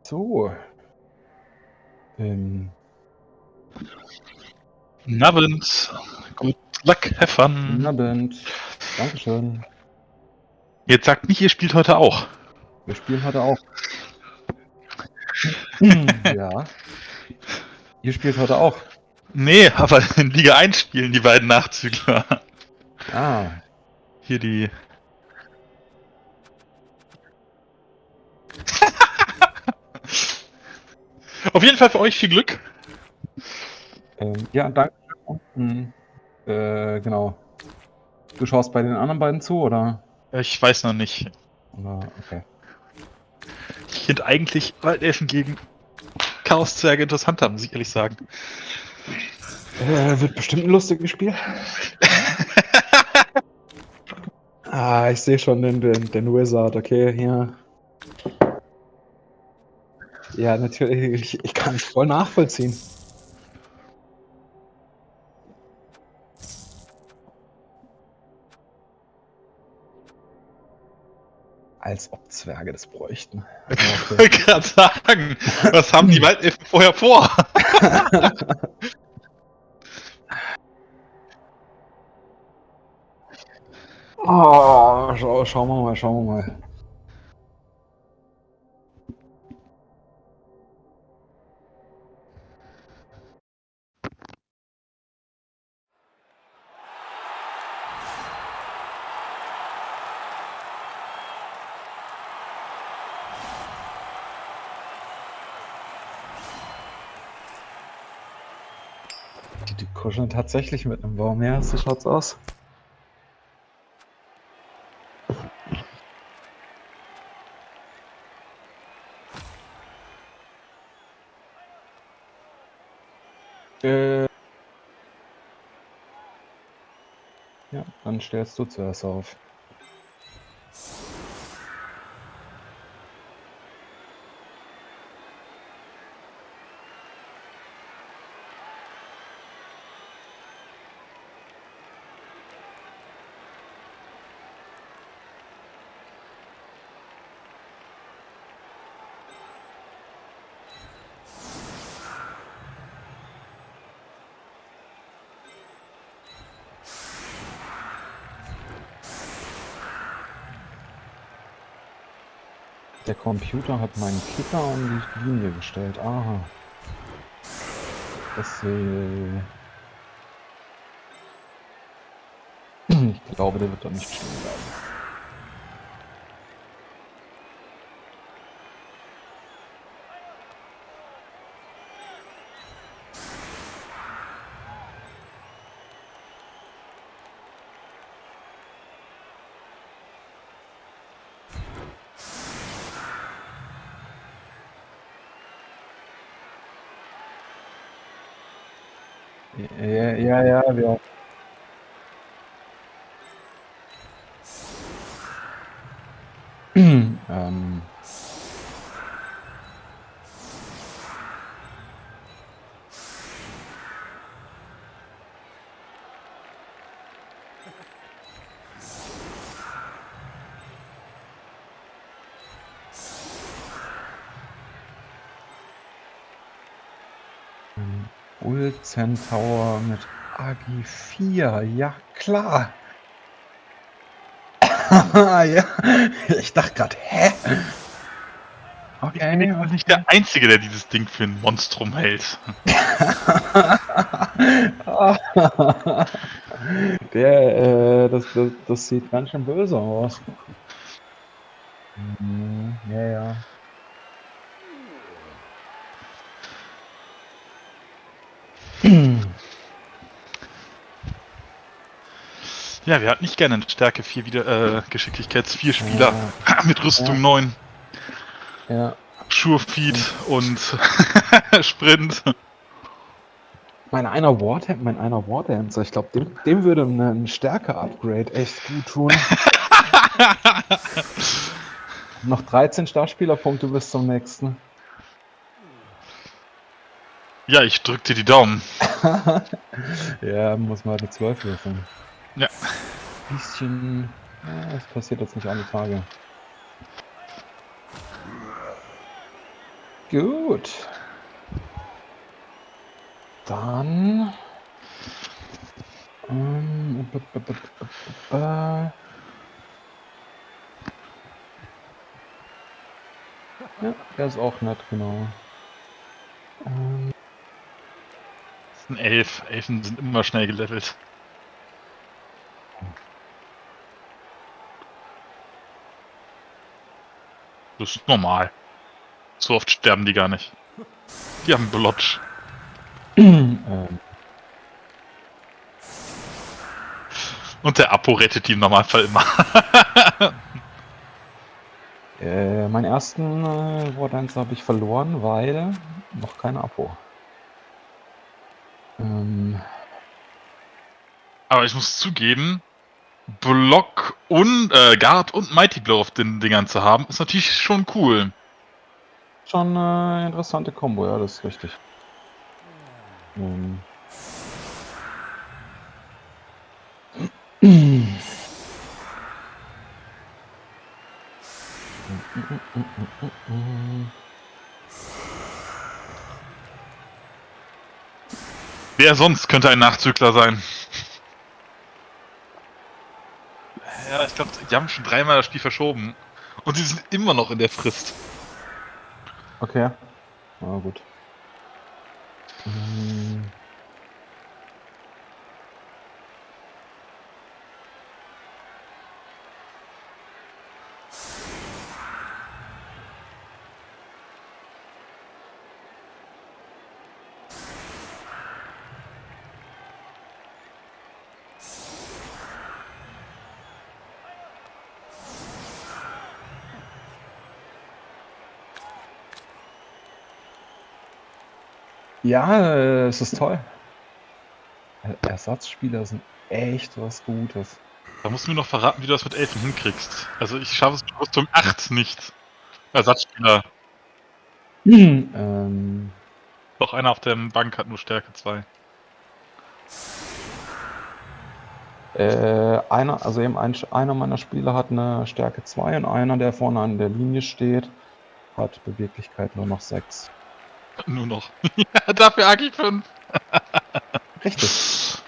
So. Guten Abend. Good luck, have Guten fun. Abend. Dankeschön. Jetzt sagt nicht, ihr spielt heute auch. Wir spielen heute auch. Ja. Ihr spielt heute auch. Nee, aber in Liga 1 spielen die beiden Nachzügler. Ah. Hier die. Auf jeden Fall für euch viel Glück. Ja, danke. Genau. Du schaust bei den anderen beiden zu, oder? Ich weiß noch nicht. Oder okay. Ich finde eigentlich Waldelfen gegen Chaoszwerge interessanter, muss ich ehrlich sagen. Wird bestimmt ein lustiges Spiel. Ich sehe schon den Wizard, okay, hier. Ja, natürlich. Ich kann es voll nachvollziehen. Als ob Zwerge das bräuchten. Ich wollte gerade sagen, was haben die Waldelfen vorher vor? Schauen wir mal. Die kuscheln tatsächlich mit einem Baum. Ja, so schaut's aus. Ja, dann stellst du zuerst auf. Der Computer hat meinen Kicker an die Linie gestellt. Aha. Das, ich glaube, der wird da nicht stehen bleiben. Ja, wir. Bull Centaur mit Agi 4. Ja, klar. Ja, ich dachte gerade, hä? Ich bin jetzt nicht der Einzige, der dieses Ding für ein Monstrum hält. Das sieht ganz schön böse aus. Ja. Ja, wir hatten nicht gerne einen Stärke 4 wieder, Geschicklichkeits 4 Spieler mit Rüstung 9. Ja. Surefeed und Sprint. Mein einer Wardancer, ich glaube, dem würde ein Stärke-Upgrade echt gut tun. Noch 13 Startspielerpunkte bis zum nächsten. Ja, ich drück dir die Daumen. Ja, muss mal eine 12 würfeln. Ja. Bisschen. Ja, das passiert jetzt nicht alle Tage. Gut. Dann. Ja, der ist auch nett, genau. Das ist ein Elf. Elfen sind immer schnell gelevelt. Das ist normal. So oft sterben die gar nicht. Die haben Blotsch. Und der Apo rettet die im Normalfall immer. Meinen ersten Wardancer habe ich verloren, weil noch kein Abo. Aber ich muss zugeben, Block und Guard und Mighty Blow auf den Dingern zu haben, ist natürlich schon cool. Schon eine interessante Kombo, ja, das ist richtig. Wer sonst könnte ein Nachzügler sein? Ja, ich glaube, die haben schon dreimal das Spiel verschoben. Und sie sind immer noch in der Frist. Okay. Na gut. Ja, es ist toll. Ersatzspieler sind echt was Gutes. Da musst du mir noch verraten, wie du das mit Elfen hinkriegst. Also ich schaffe es bis Rüstung 8 nicht. Ersatzspieler. Doch einer auf der Bank hat nur Stärke 2. Einer meiner Spieler hat eine Stärke 2 und einer, der vorne an der Linie steht, hat Beweglichkeit nur noch 6. Nur noch. Ja, dafür AG 5. Richtig.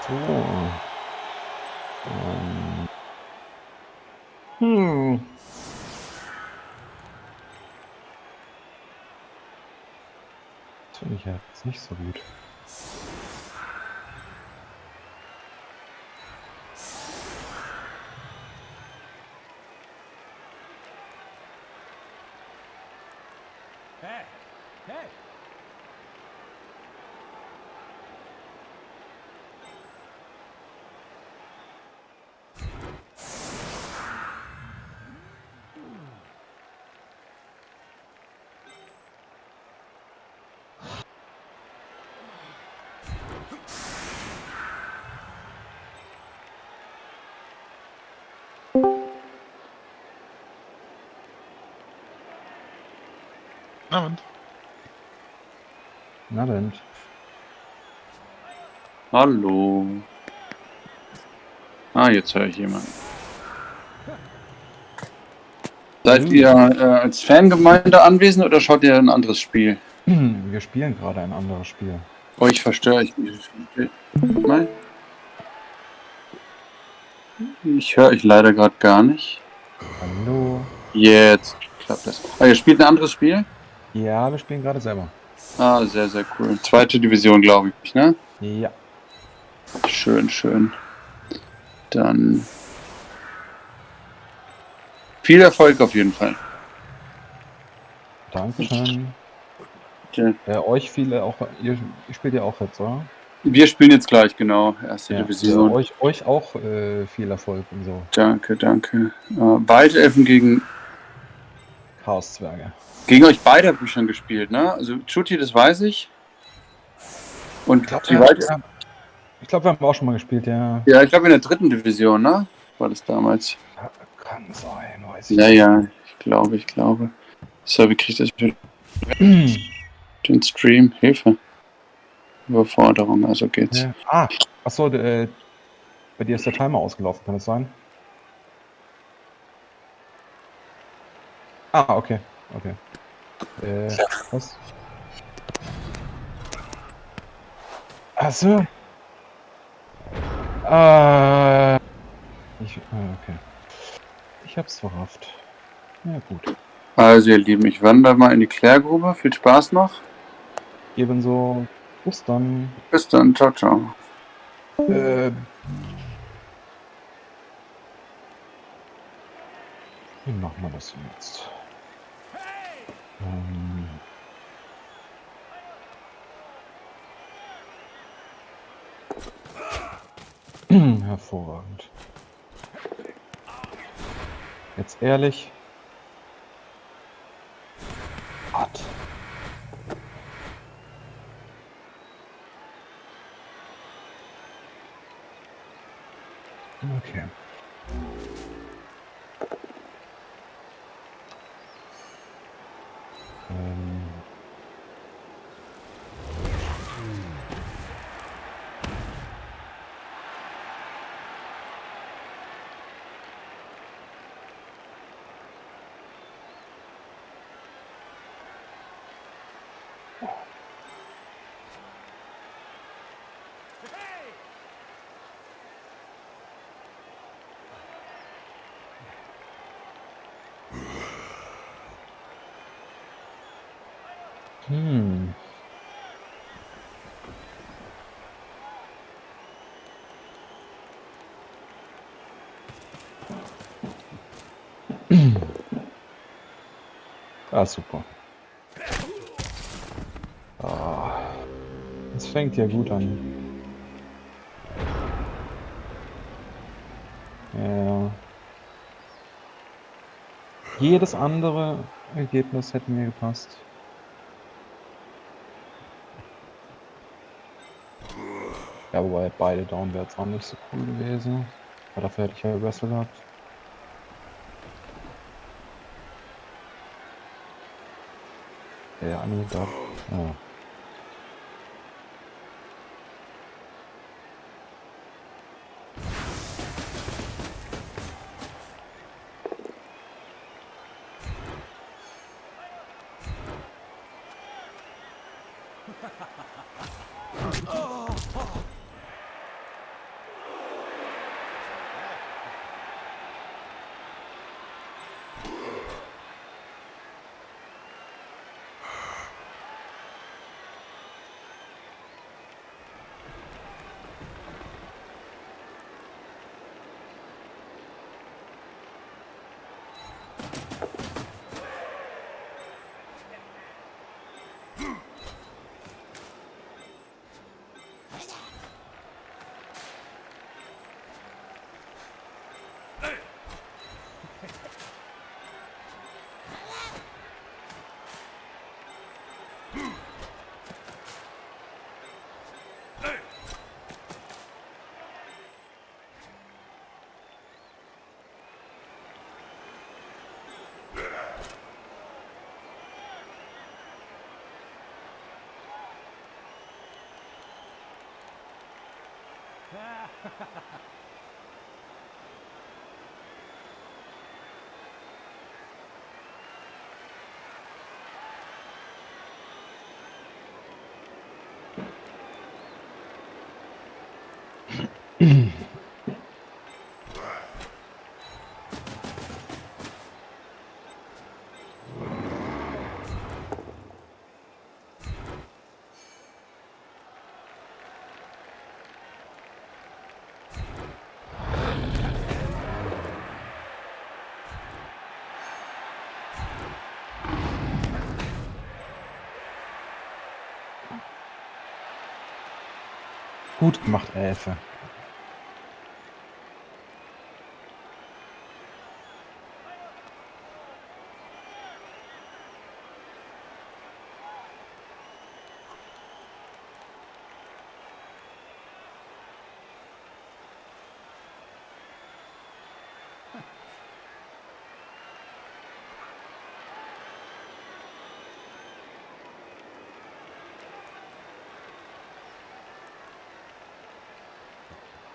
So. Das finde ich jetzt nicht so gut. Hey! Hey! Na und? Na denn. Hallo. Ah, jetzt höre ich jemanden. Seid ihr als Fangemeinde anwesend oder schaut ihr ein anderes Spiel? Wir spielen gerade ein anderes Spiel. Oh, ich verstöre. Ich höre euch leider gerade gar nicht. Hallo. Jetzt klappt das. Ah, ihr spielt ein anderes Spiel? Ja, wir spielen gerade selber. Ah, sehr, sehr cool. Zweite Division, glaube ich, ne? Ja. Schön, schön. Dann viel Erfolg auf jeden Fall. Dankeschön. Ja. Euch viele auch. Ihr spielt ja auch jetzt, oder? Wir spielen jetzt gleich, genau. Erste Ja, Division. euch auch viel Erfolg und so. Danke, danke. Waldelfen gegen Chaoszwerge. Gegen euch beide habe ich schon gespielt, ne? Also Chuti, das weiß ich. Und Ich glaub, die Wald Ich glaube, wir haben auch schon mal gespielt, ja. Ja, ich glaube in der 3. Division, ne? War das damals. Kann sein, weiß ich Ja, nicht. ja, ich glaube. So, wie kriege ich das für den Stream? Hilfe. Überforderung, also geht's. Ja. Achso, bei dir ist der Timer ausgelaufen, kann das sein? Okay. Okay. Was? Achso. Okay. Ich hab's verrafft. Ja, gut. Also, ihr Lieben, ich wandere mal in die Klärgrube. Viel Spaß noch. Ebenso. Bis dann. Bis dann. Ciao, ciao. Wie machen wir das jetzt? Hervorragend. Jetzt ehrlich. Hart. Okay. Super. Das fängt ja gut an. Ja. Jedes andere Ergebnis hätte mir gepasst. Ja, wobei beide Down wäre jetzt auch nicht so cool gewesen. Aber dafür hätte ich ja Wrestle gehabt. Ja, nee, da. Ja. Gut gemacht, Elfe.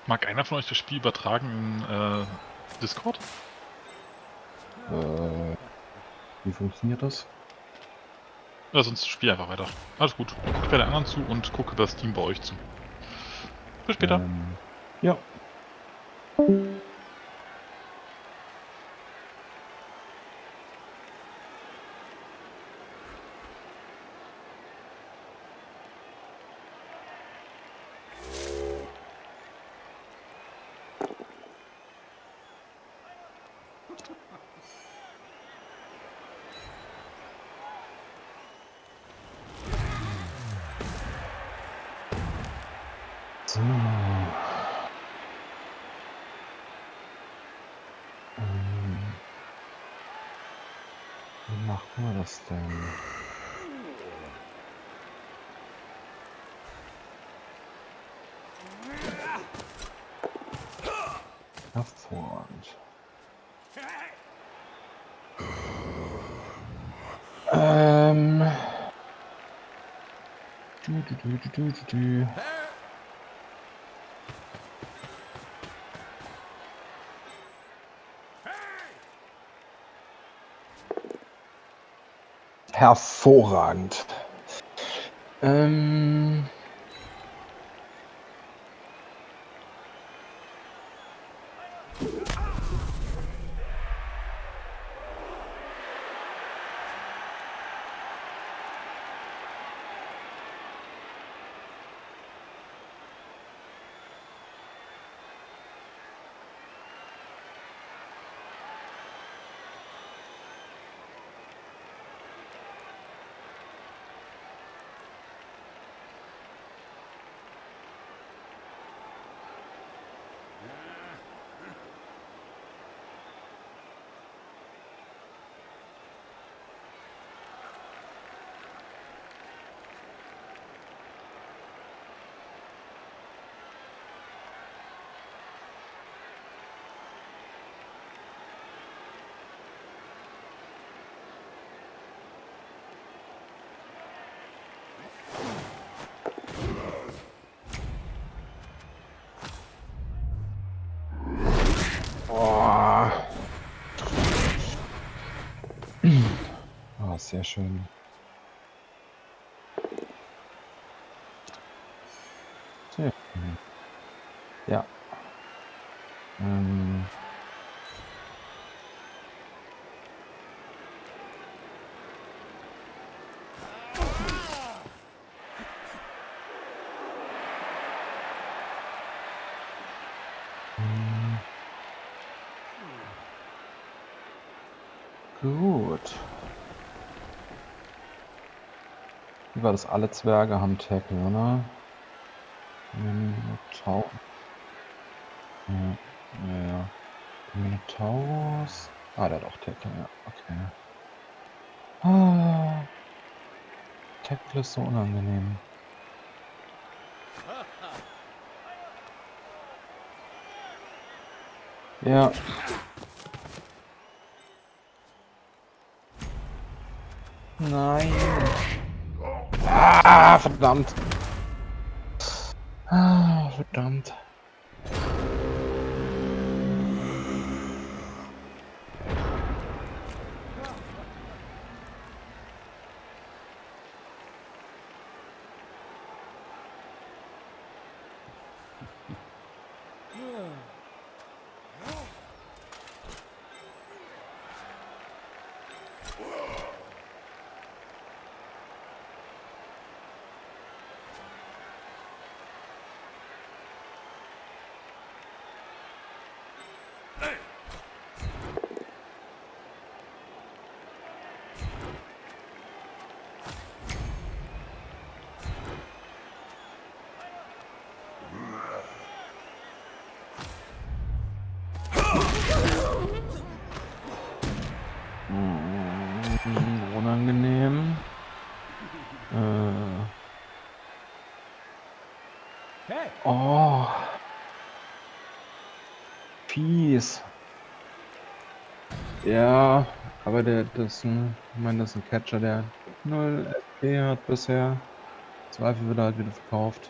Mag einer von euch das Spiel übertragen in Discord? Wie funktioniert das? Ja, sonst spiel einfach weiter. Alles gut. Guck bei der anderen zu und gucke das Team bei euch zu. Bis später. Ja. So. Wie machen wir das denn? Hervorragend. Du. Hervorragend. Oh. Ah, sehr schön. Sehr schön. Ja. Gut. Wie war das? Alle Zwerge haben Tackle, oder? Minotaur. Ja. Ja. Minotaurus. Ah, der hat auch Tackle, ja. Okay. Ah. Tackle ist so unangenehm. Ja. Nein. Ah, verdammt. Ah, verdammt. Unangenehm. Hey! Oh. Fies. Ja, aber das ist ein Catcher, der 0 FP hat bisher. Zweifel wird er halt wieder verkauft.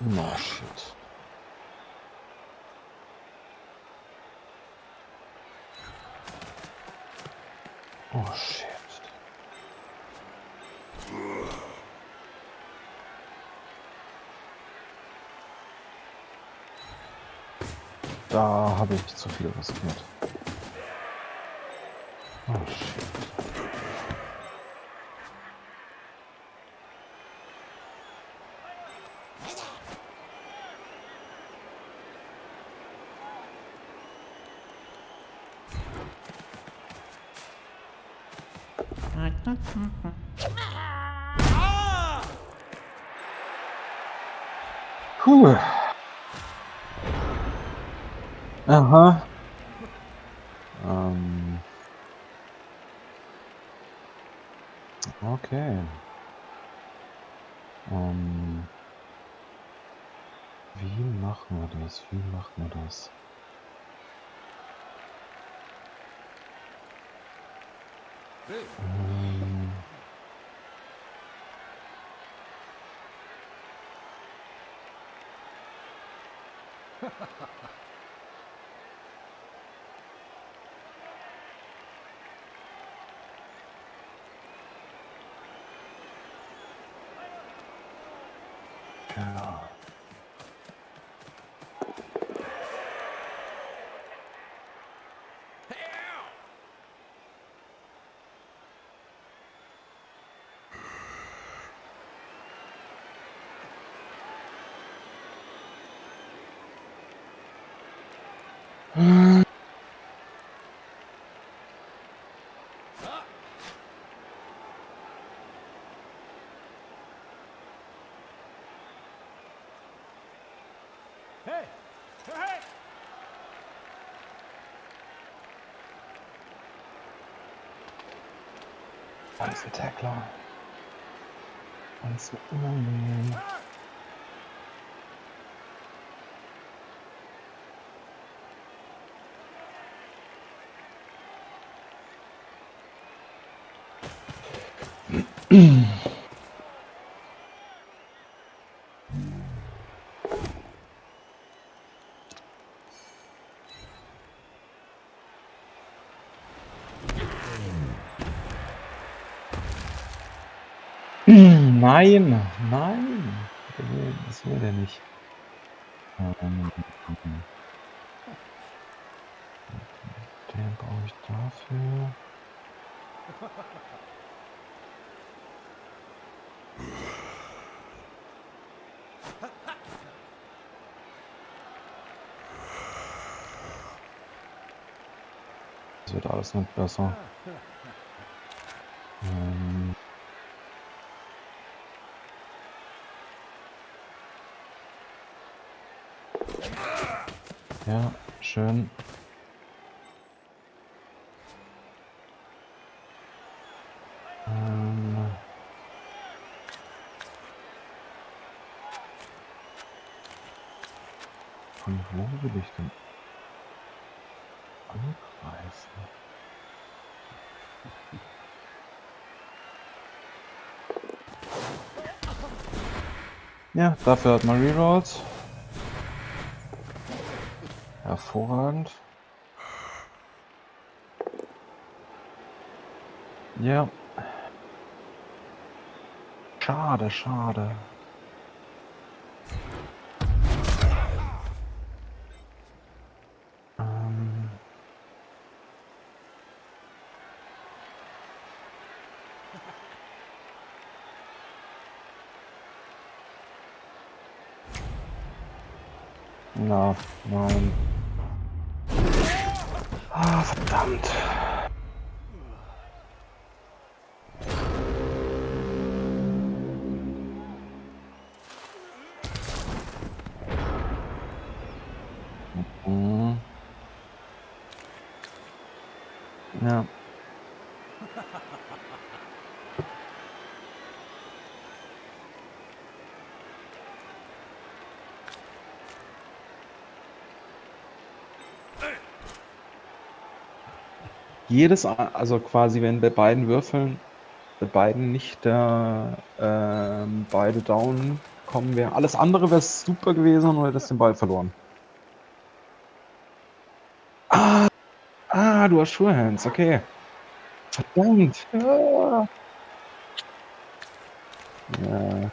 No shit. Oh shit. Da habe ich zu viel riskiert. Oh shit. Puh. Aha. Okay. Wie machen wir das? Wie machen wir das? Ja. Hey! Hey! Einzeltackler. Unangenehm. Nein, nein. Das will der nicht. Den brauche ich dafür. Das wird alles nicht besser. Ja, schön. Von wo will ich denn angreifen? Ja, dafür hat man Rerolls. Hervorragend. Ja. Schade, schade. Na, nein. Ah, verdammt. Mhm. Ja. Also quasi, wenn bei beiden Würfeln, bei beiden nicht beide down gekommen wäre. Alles andere wäre super gewesen und du hättest den Ball verloren. Du hast Sure Hands, okay. Verdammt. Ja. Ja.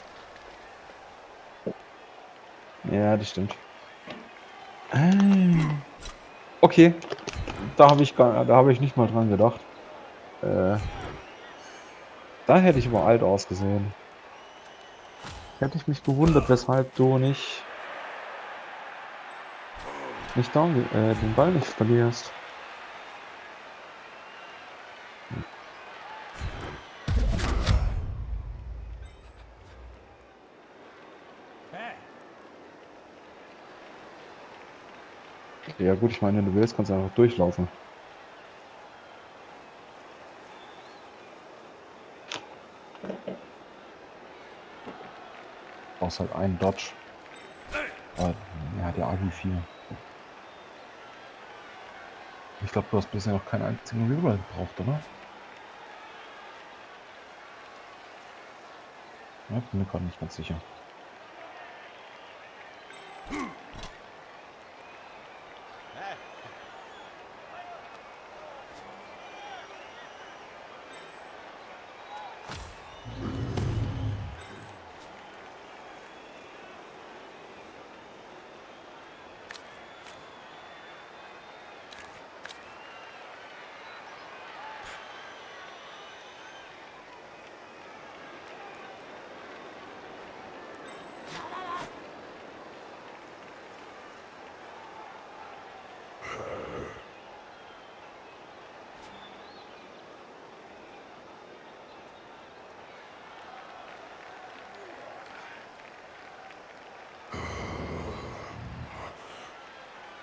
Ja, das stimmt. Okay, da habe ich nicht mal dran gedacht. Da hätte ich aber alt ausgesehen. Hätte ich mich gewundert, weshalb du nicht den Ball nicht verlierst. Hey. Ja gut, ich meine, wenn du willst, kannst du einfach durchlaufen. Brauchst halt einen Dodge. Aber er hat ja Agi 4. Ich glaube, du hast bisher noch keinen einzigen Reroll gebraucht, oder? Ja, bin mir gerade nicht ganz sicher.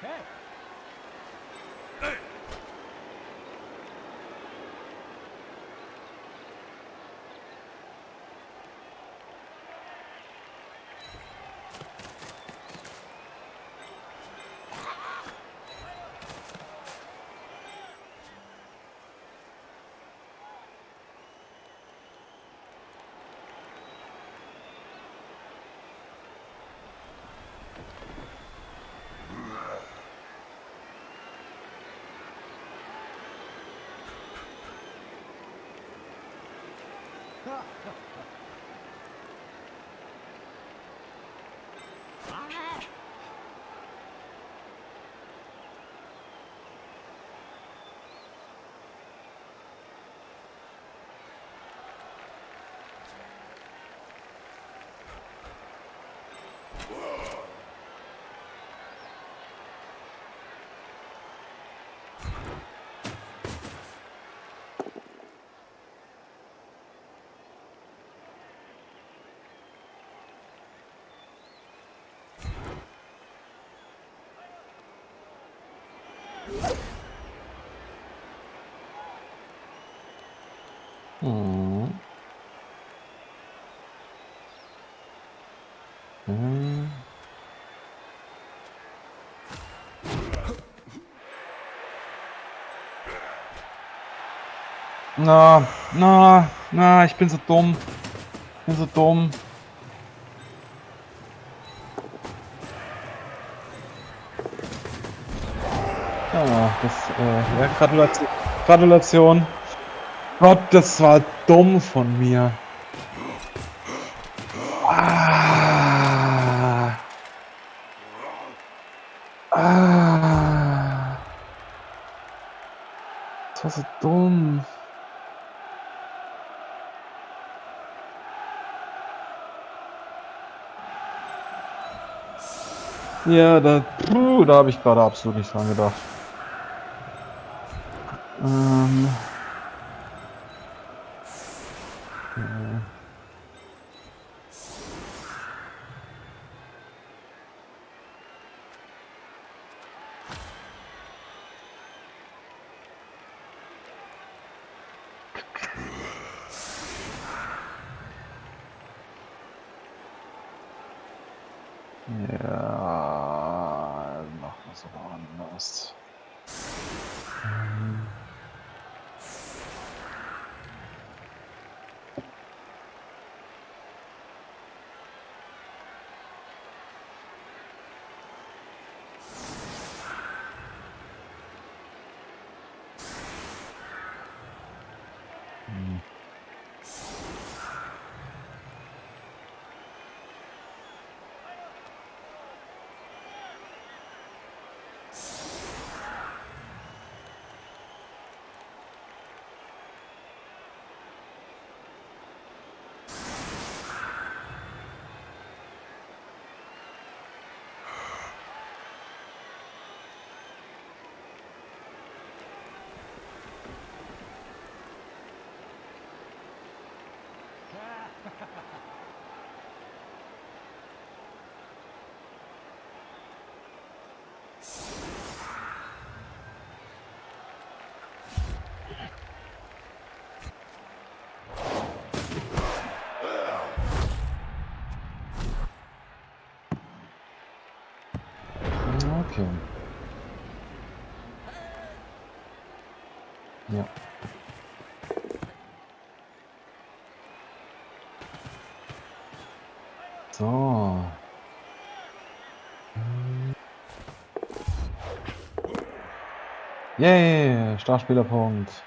Hey. Hey. Hm. Hm. Ich bin so dumm. Ich bin so dumm. Ja, Gratulation. Gratulation. Gott, das war dumm von mir. Ah. Ah. Das war so dumm. Ja, da habe ich gerade absolut nicht dran gedacht. Ja. Ja, machen wir es aber anders. Okay. Ja. So. Yay, Startspielerpunkt.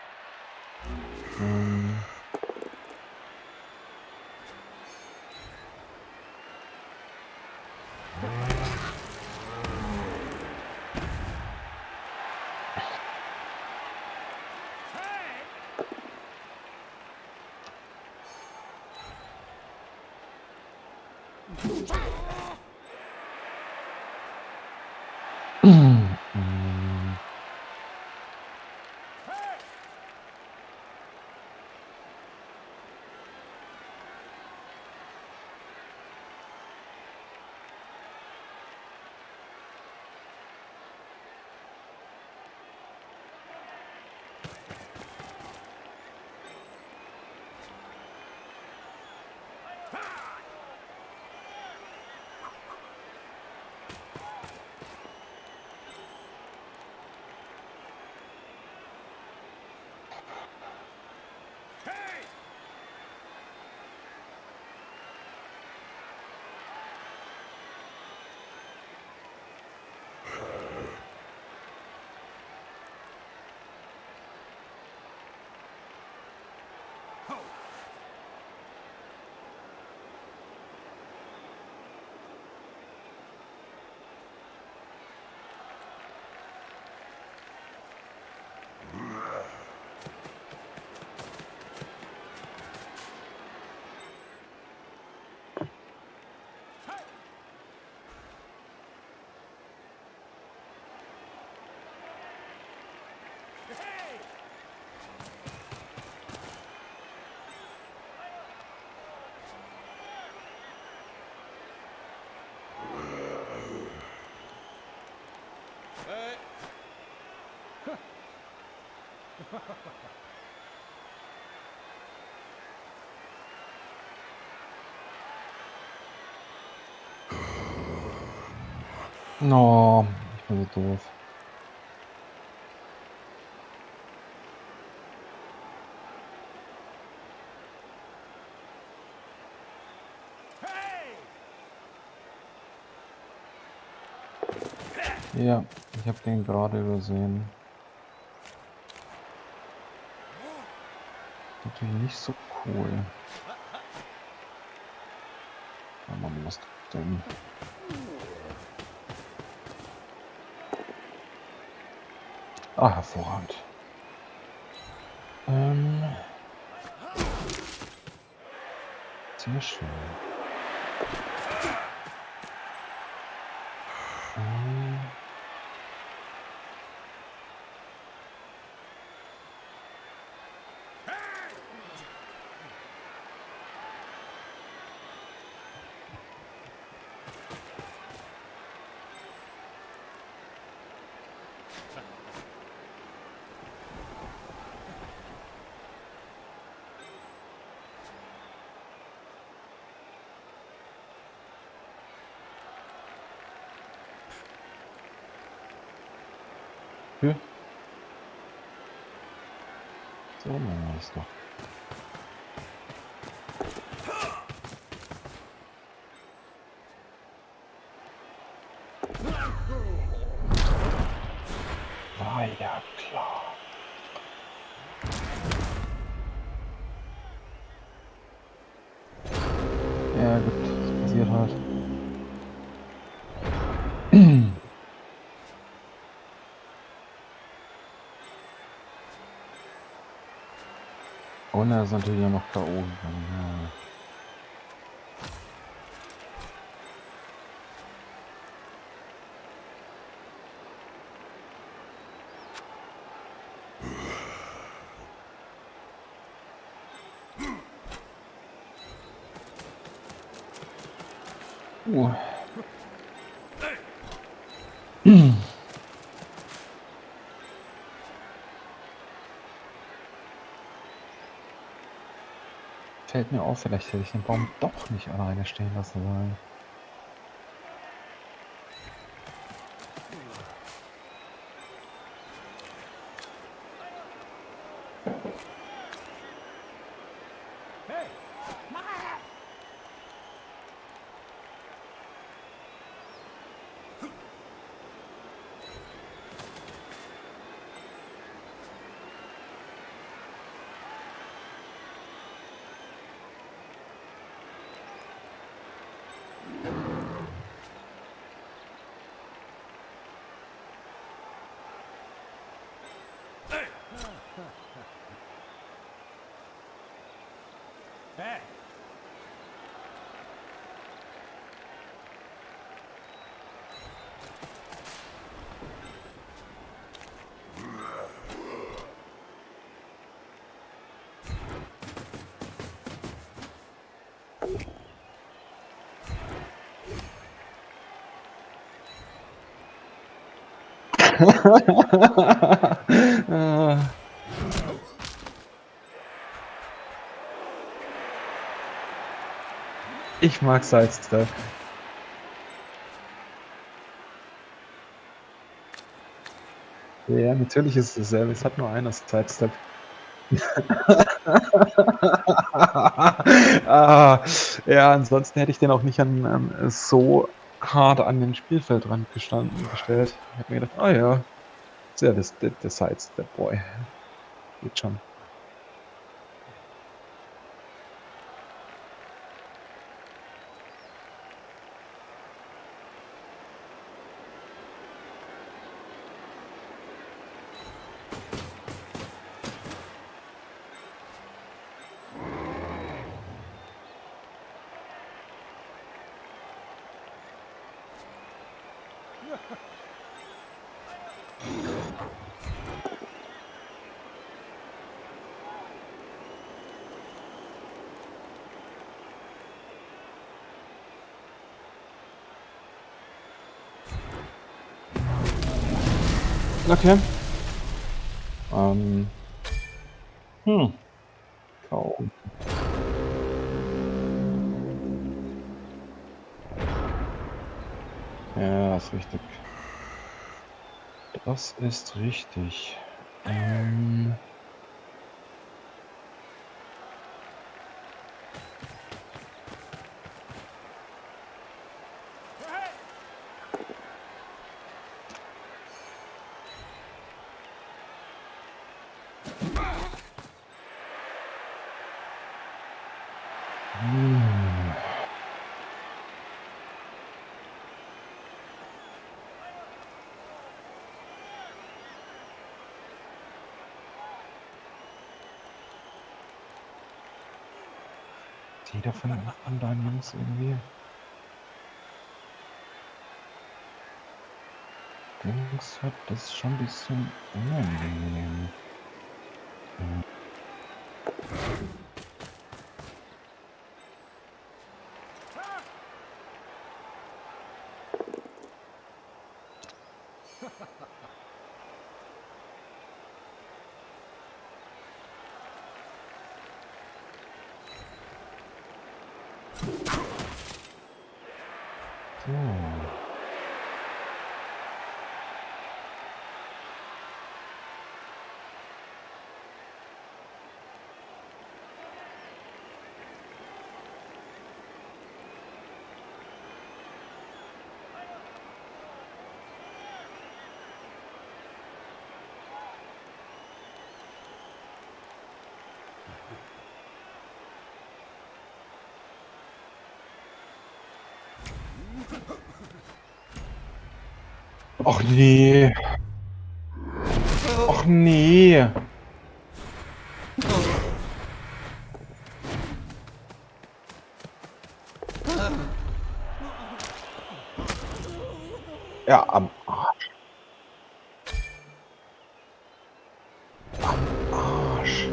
No, ich bin so doof. Ja, ich habe den gerade übersehen. Natürlich nicht so cool. Aber man muss dumm. Ah, hervorragend. Sehr schön. Für? So machen wir es doch. War ja klar. Ja, gut, das passiert halt. Und er ist natürlich auch noch K.O. gegangen. Ja. Fällt mir auf, vielleicht hätte ich den Baum doch nicht alleine stehen lassen sollen. Hey! Mama! Hey! Ah. Ich mag Sidestep. Ja, natürlich ist es dasselbe. Es hat nur einer Sidestep. Ja, ansonsten hätte ich den auch nicht so hart an den Spielfeldrand gestellt. Ich habe mir gedacht: „Ah ja, ist ja der Sidestep Boy. Geht schon.“ Okay. Ähm. K.O. Ja, ist richtig. Das ist richtig. Ähm. Hey! Hm. Jeder von deinen Jungs irgendwie Dings hat, das ist schon ein bisschen unangenehm. So. Ach nee. Ach nee. Ja, am Arsch. Am Arsch.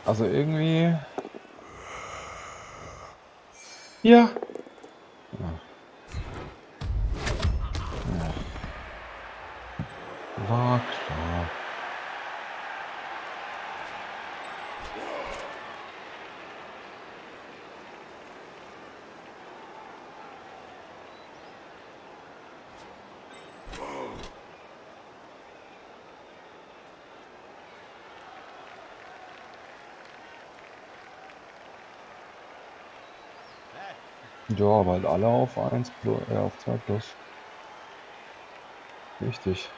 Also irgendwie. Ja. Ja. Ja. War klar. Ja, aber halt alle auf 1 plus, auf 2 plus. Richtig.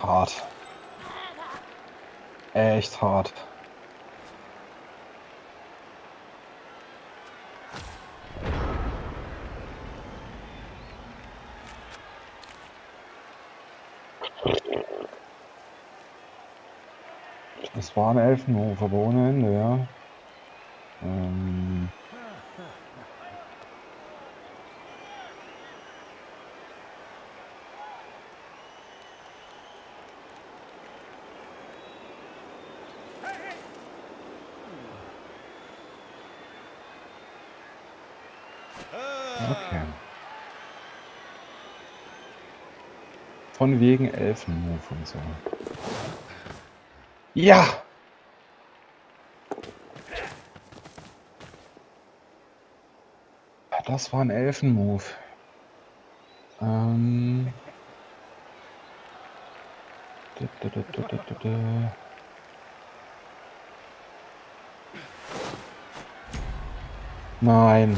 Hart. Echt hart. Es war ein Elfenhof, aber ohne Ende, ja. Okay. Von wegen Elfenhof und so. Ja! Das war ein Elfenmove. Ähm. Da, da, da, da, da, da, da. Nein.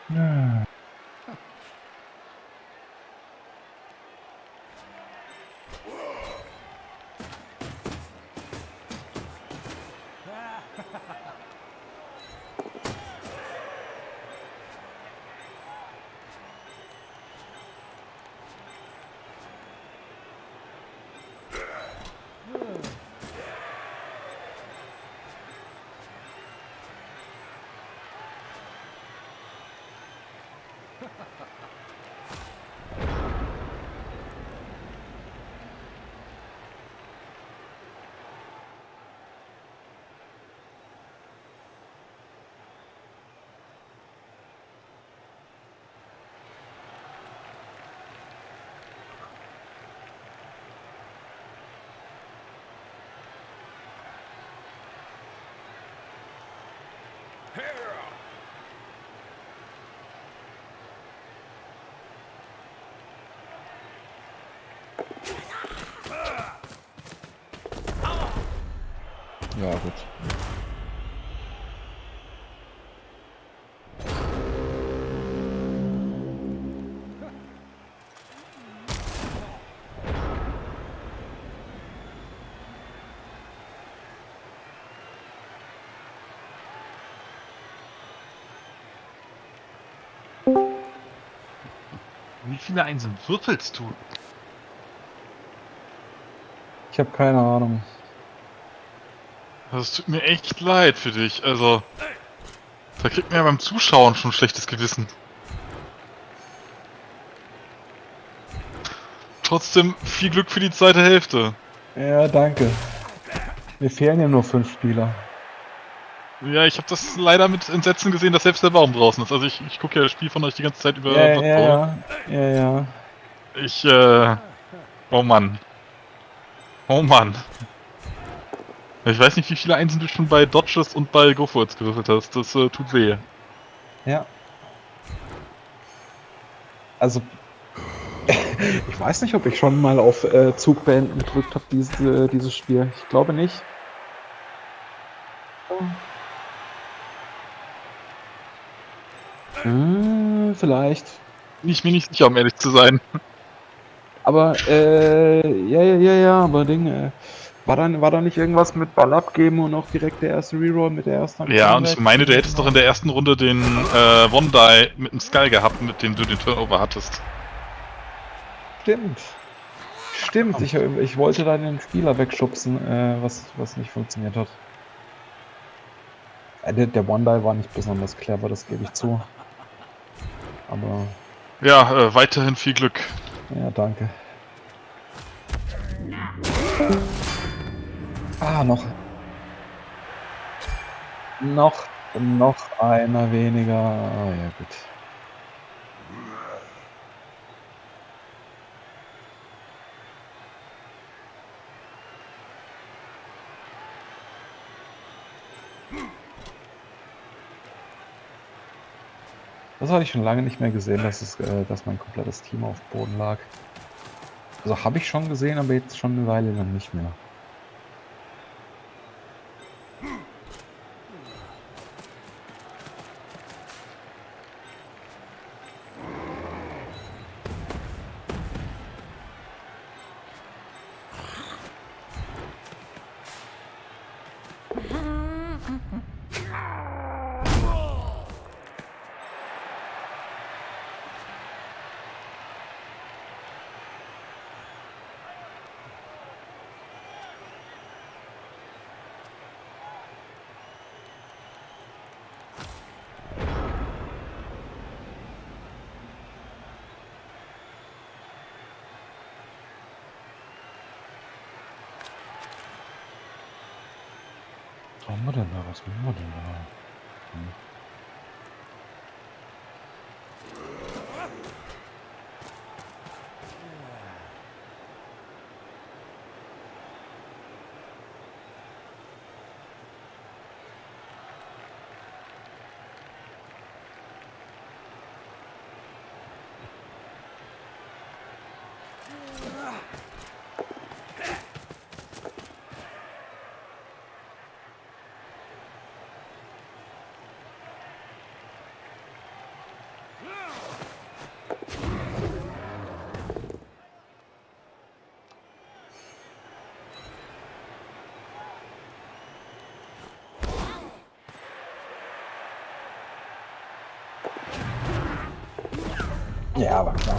Na. Ja. Ja, gut. Wie viele Einsen würfelst du? Ich habe keine Ahnung. Das tut mir echt leid für dich. Also, da kriegt man ja beim Zuschauen schon ein schlechtes Gewissen. Trotzdem viel Glück für die zweite Hälfte. Ja, danke. Mir fehlen ja nur 5 Spieler. Ja, ich habe das leider mit Entsetzen gesehen, dass selbst der Baum draußen ist. Also ich gucke ja das Spiel von euch die ganze Zeit über Ja, Blood ja, Bowl. ja, ja, ja. Ich, oh Mann. Oh Mann. Ich weiß nicht, wie viele Einsen du schon bei Dodges und bei Go For It's gewürfelt hast. Das tut weh. Ja. Also, ich weiß nicht, ob ich schon mal auf Zug beenden gedrückt habe, dieses Spiel. Ich glaube nicht. Vielleicht. Bin ich mir nicht sicher, um ehrlich zu sein. Aber, ja, aber war da nicht irgendwas mit Ball abgeben und auch direkt der erste Reroll mit der ersten Aktion Ja, und ich weg? meine, du hättest doch in der ersten Runde den One-Die mit dem Skull gehabt, mit dem du den Turnover hattest. Stimmt. Stimmt, ich wollte da den Spieler wegschubsen, was nicht funktioniert hat. Der One-Die war nicht besonders clever, das gebe ich zu. Aber, Ja, weiterhin viel Glück. ja, danke. Ah, noch einer weniger. Ah, ja, gut. Das hatte ich schon lange nicht mehr gesehen, dass mein komplettes Team auf dem Boden lag. Also habe ich schon gesehen, aber jetzt schon eine Weile lang nicht mehr. Was haben wir denn da? Was machen wir denn da? Ja, aber klar.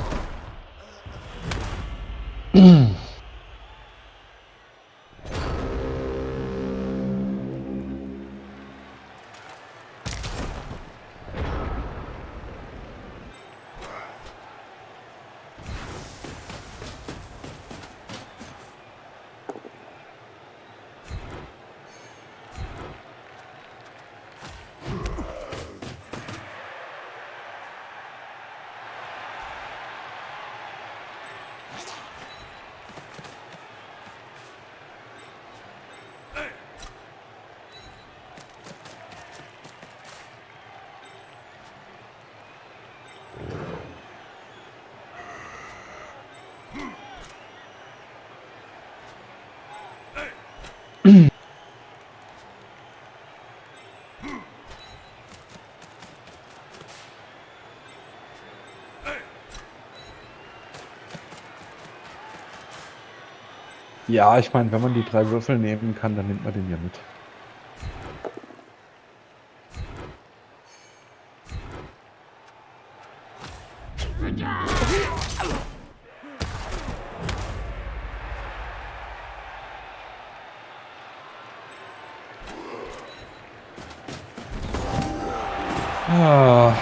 Ja, ich meine, wenn man die 3 Würfel nehmen kann, dann nimmt man den ja mit. Ah.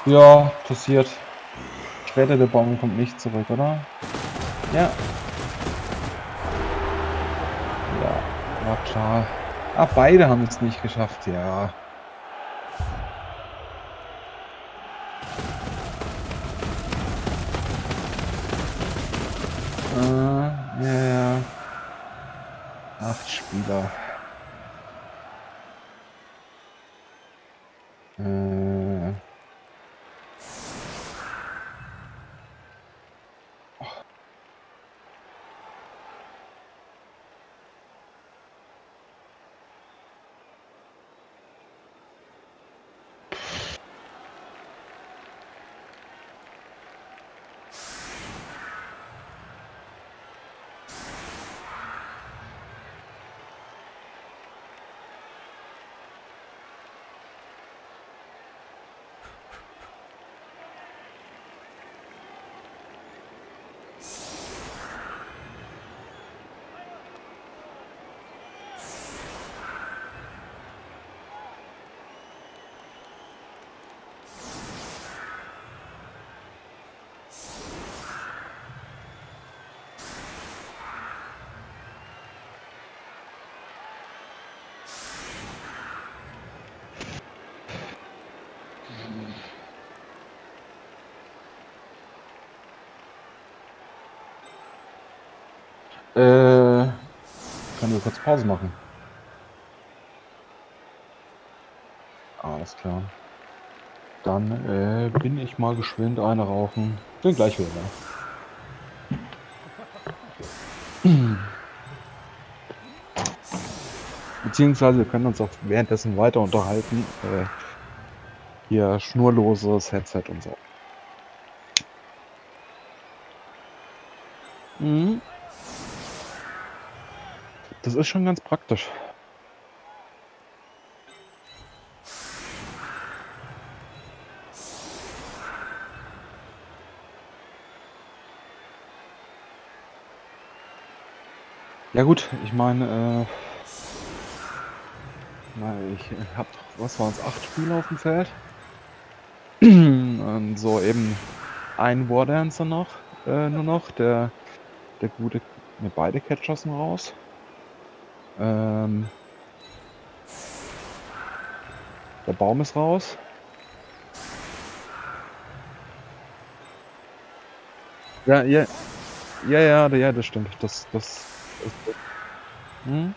Ja, passiert. Ich wette, der Baum kommt nicht zurück, oder? Ja. Ja, war klar. Ah, beide haben es nicht geschafft, ja. Ja. 8 Spieler. Äh. Können wir kurz Pause machen? Alles klar. Dann bin ich mal geschwind eine rauchen. Bin gleich wieder da. Beziehungsweise wir können uns auch währenddessen weiter unterhalten. Hier schnurloses Headset und so. Mhm. Das ist schon ganz praktisch. Ja gut, ich meine, ich habe doch, was waren es, 8 Spieler auf dem Feld. Und so eben ein Wardancer noch, nur noch, der gute, ne, beide Catcher sind raus. Der Baum ist raus. Ja, ja, das stimmt. Das mhm.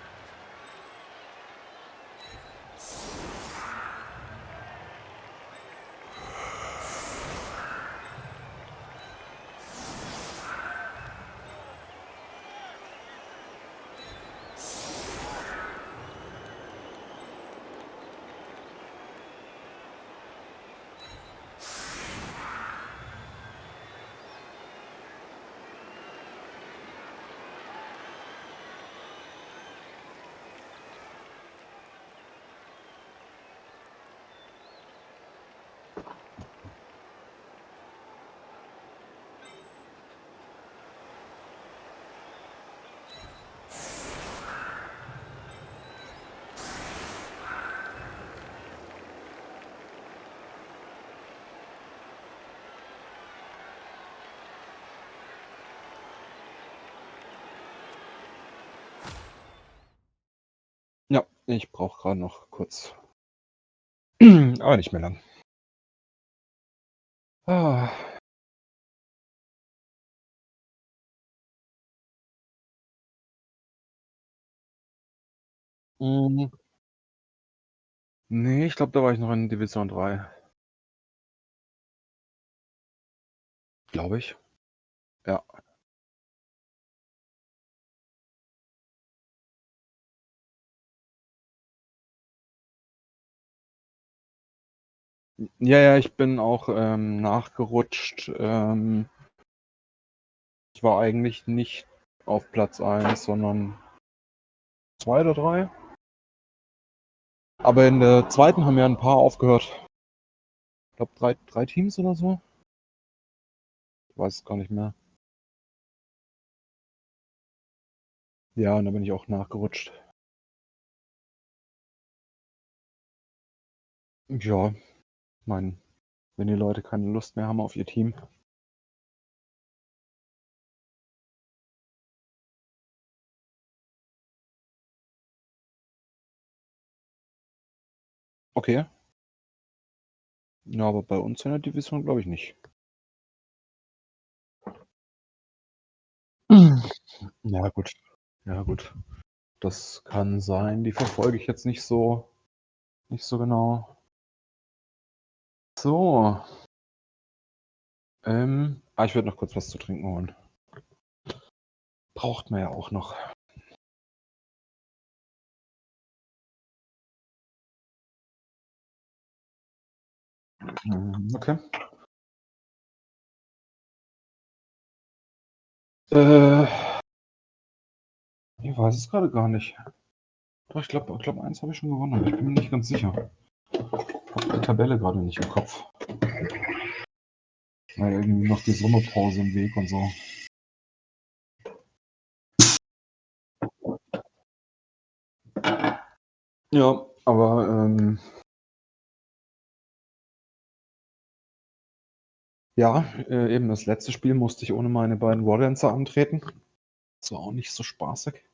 Ja, ich brauche gerade noch kurz. Aber nicht mehr lang. Ah. Mhm. Ne, ich glaube, da war ich noch in Division 3. Glaube ich. Ja. Ja, ich bin auch, nachgerutscht. Ich war eigentlich nicht auf Platz 1, sondern 2 oder 3. Aber in der zweiten haben ja ein paar aufgehört. Ich glaube 3 Teams oder so? Ich weiß es gar nicht mehr. Ja, und da bin ich auch nachgerutscht. Ja, meine, wenn die Leute keine Lust mehr haben auf ihr Team. Okay. Ja, aber bei uns in der Division glaube ich nicht. Ja, gut. Ja, gut. Das kann sein. Die verfolge ich jetzt nicht so genau. So. Ich würde noch kurz was zu trinken holen. Braucht man ja auch noch. Okay. Ich weiß es gerade gar nicht. Doch, ich glaube, eins habe ich schon gewonnen, aber ich bin mir nicht ganz sicher. Ich habe die Tabelle gerade nicht im Kopf. Weil irgendwie noch die Sommerpause im Weg und so. Ja, aber ja, eben das letzte Spiel musste ich ohne meine beiden Wardancer antreten. Das war auch nicht so spaßig.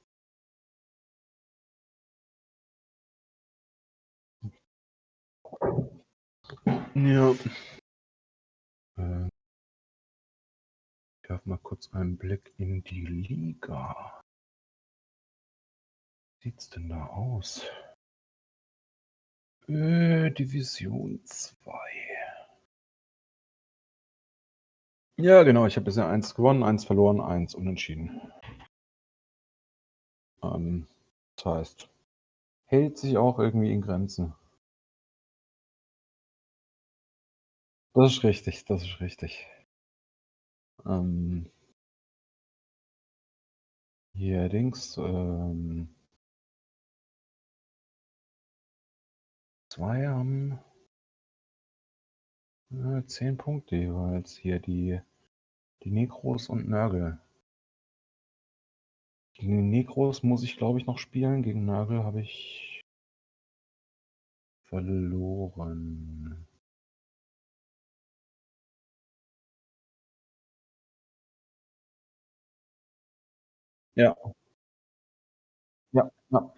Ja. Ich werfe mal kurz einen Blick in die Liga. Wie sieht's denn da aus? Division 2. Ja, genau. Ich habe bisher 1 gewonnen, 1 verloren, 1 unentschieden. Das heißt, hält sich auch irgendwie in Grenzen. Das ist richtig, das ist richtig. Hier Dings, 2 haben 10 Punkte jeweils. Hier die Nekros und Nörgel. Gegen die Nekros muss ich, glaube ich, noch spielen. Gegen Nörgel habe ich verloren. Ja. Ja, ja.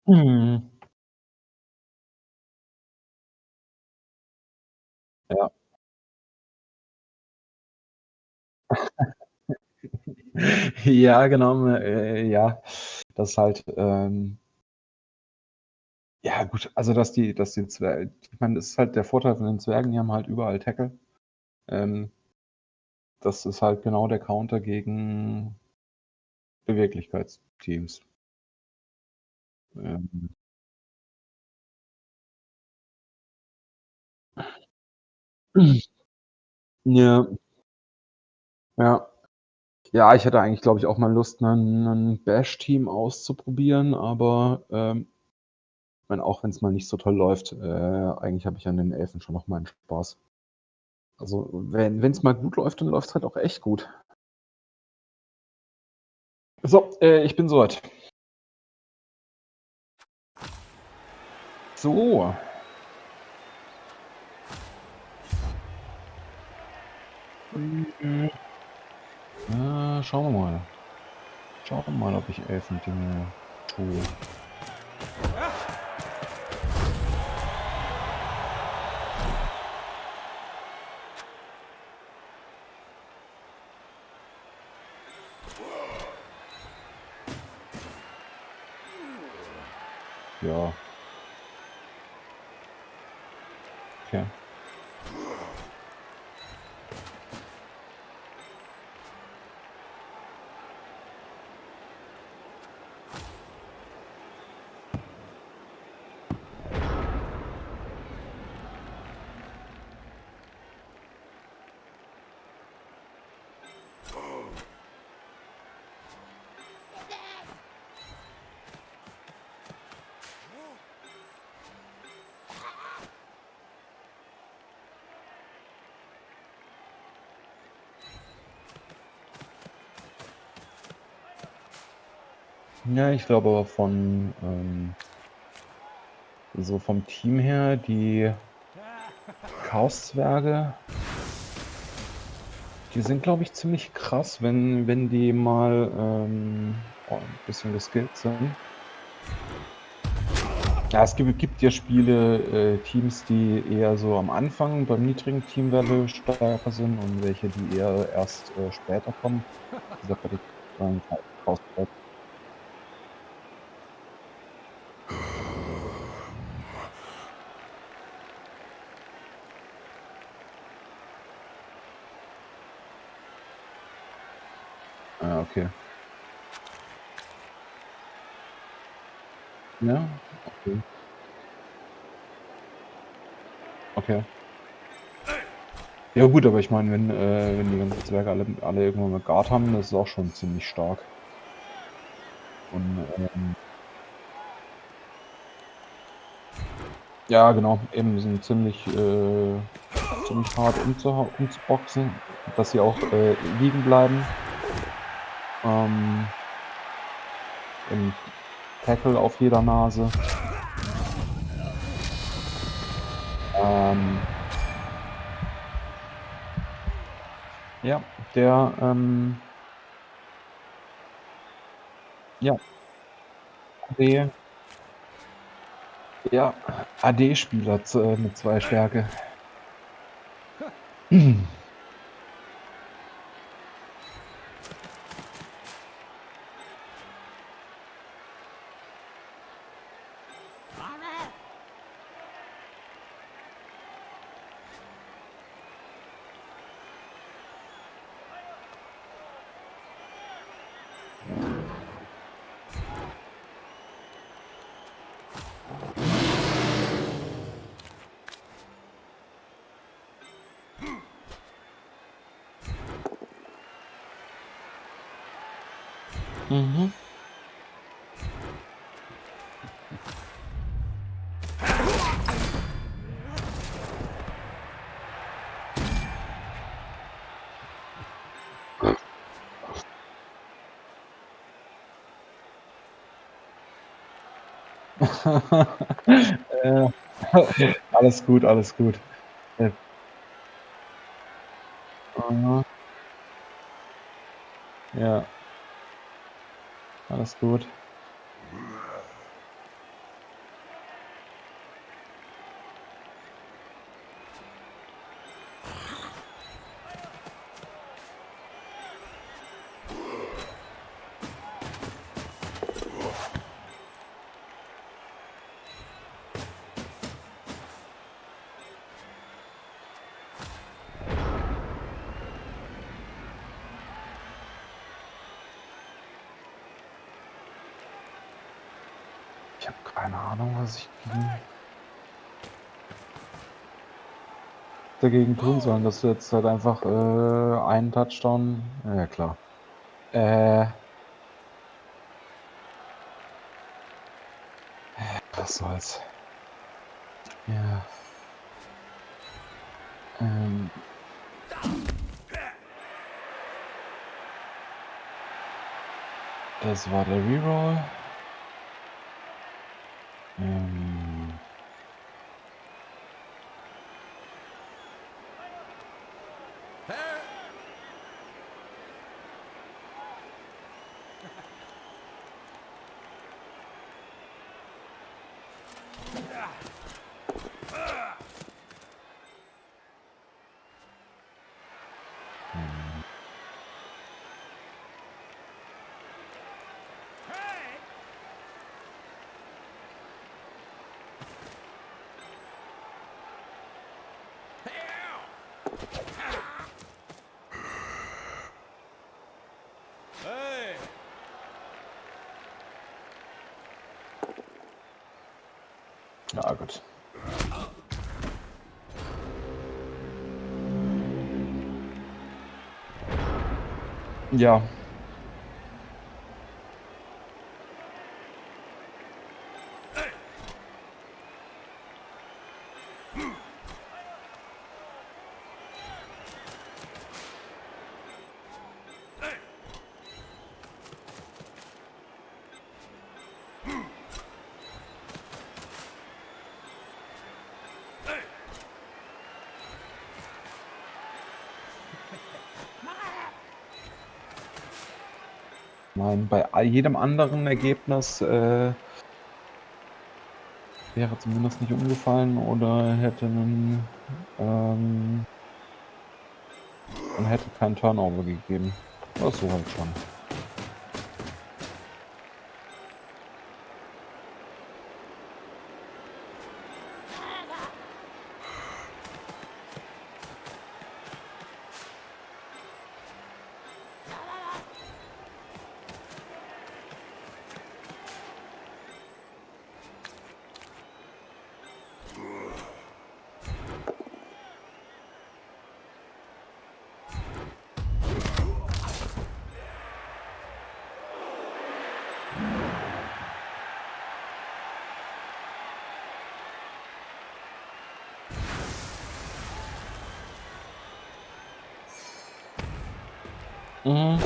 Mhm. Ja. Ja, genau, ja. Das ist halt, ja gut, also dass die Zwerge, ich meine, das ist halt der Vorteil von den Zwergen, die haben halt überall Tackle. Das ist halt genau der Counter gegen Beweglichkeitsteams. Ähm, ja, ja. Ja, ich hätte eigentlich, glaube ich, auch mal Lust, 'nen Bash-Team auszuprobieren, aber, ich meine, auch wenn's mal nicht so toll läuft, eigentlich habe ich an den Elfen schon noch meinen Spaß. Also, wenn's mal gut läuft, dann läuft's halt auch echt gut. So, ich bin so weit. So. Schauen wir mal. Schauen wir mal, ob ich Elfendinge tue. Ja. Okay. Ja, ich glaube aber so vom Team her, die Chaoszwerge, die sind, glaube ich, ziemlich krass, wenn die mal, 'n bisschen geskillt sind. Ja, es gibt ja Spiele, Teams, die eher so am Anfang beim niedrigen Teamlevel stärker sind und welche, die eher erst, später kommen. Wie gesagt, bei den Counter-Strike. Ah, okay. Ja, okay, okay. Ja gut, aber ich meine, wenn die ganzen Zwerge alle irgendwann mal Guard haben, das ist auch schon ziemlich stark. Und, ja genau, eben, die sind ziemlich hart umzuboxen, dass sie auch, liegen bleiben. Ähm, Im Tackle auf jeder Nase. Ähm, ja, der, ja, AD, ja, AD-Spieler mit 2 Stärke. Mama! Mhm. Äh, alles gut, alles gut. Äh, mhm, ja, alles gut. Ich habe keine Ahnung, was ich dagegen tun sollen, dass du jetzt halt einfach, einen Touchdown ja klar. Äh, was soll's. Ja, ähm, das war der Reroll. Ähm, hm, Hey! Hey! ja gut. Ja, mein, bei all jedem anderen Ergebnis, wäre zumindest nicht umgefallen oder hätte und hätte keinen Turnover gegeben. Oder so halt schon. Mhm.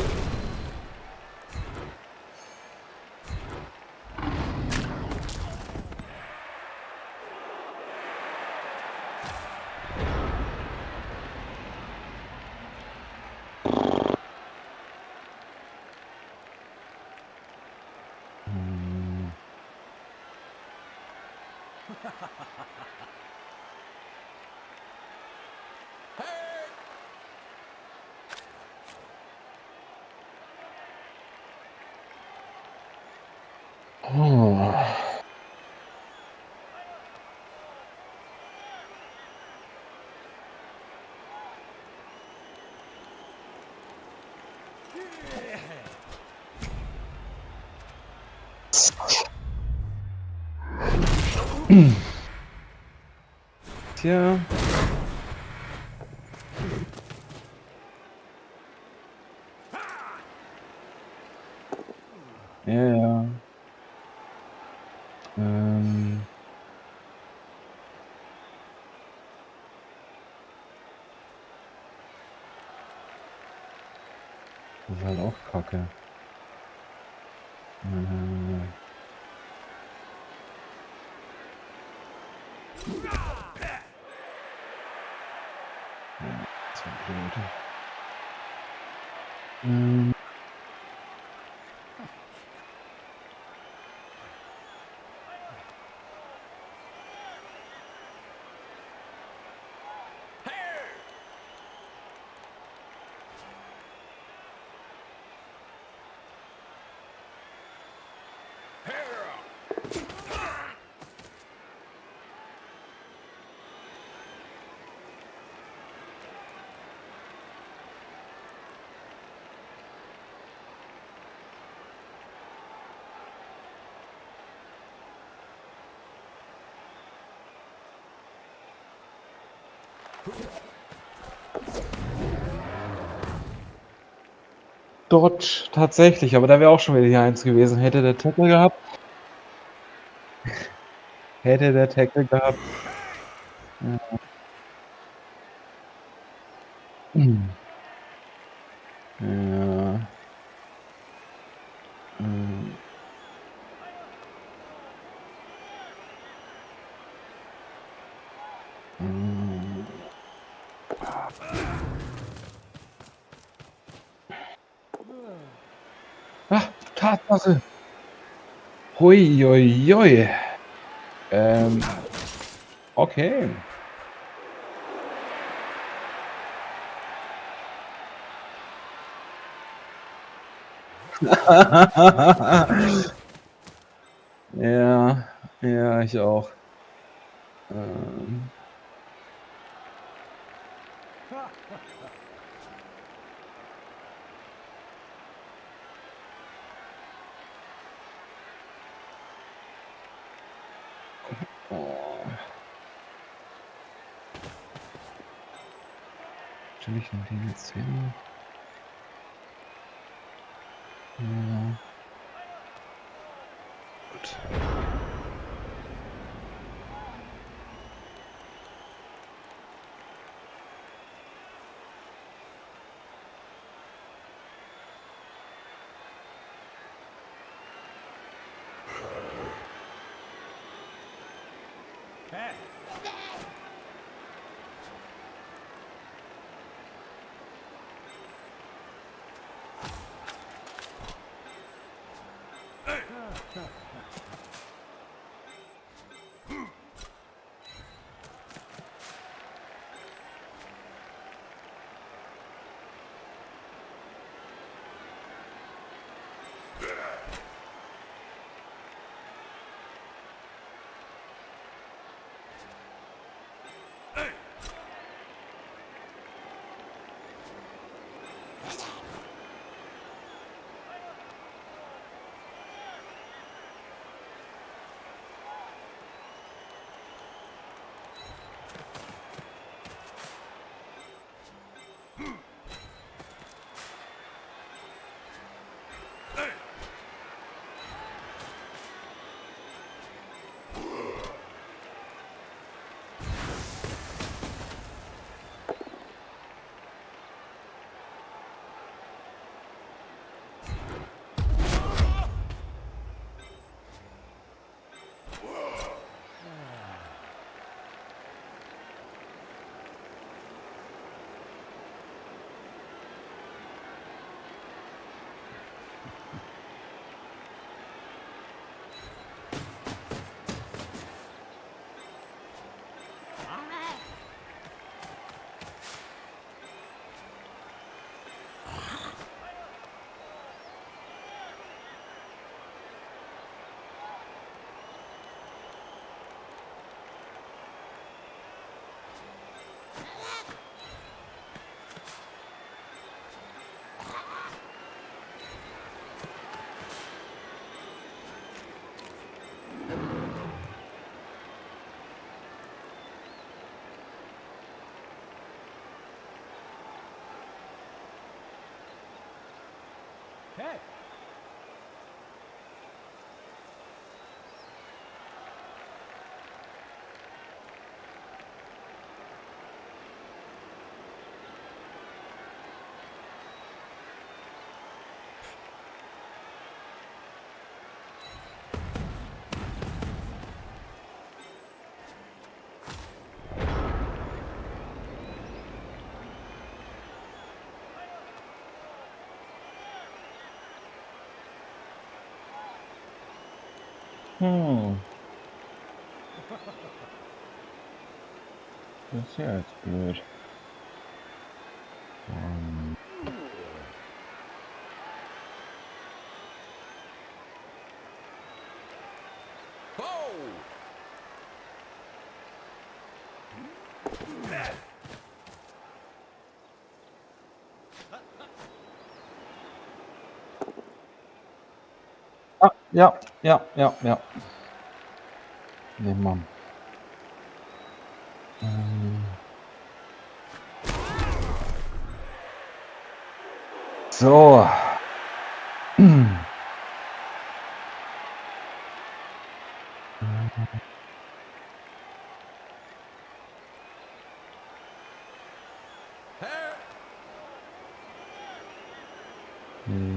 Hm. Oh. Tja. Ja, ja. Ähm. Das ist halt auch Kacke. Äh. So blöd. Ähm. Dodge, tatsächlich, aber da wäre auch schon wieder die 1 gewesen. Hätte der Tackle gehabt. Ja. Ja. Mhm. Hm. Ah, Tatsache. Hui, ui, ui. Ähm, okay. Ja, ja, ich auch. Ähm. Oh. Stelle ich denn den jetzt hin? Ja, gut. Hey. Hey! Das ist ja jetzt blöd. Ah, ja, ja, ja, ja. Nehmen wir. So.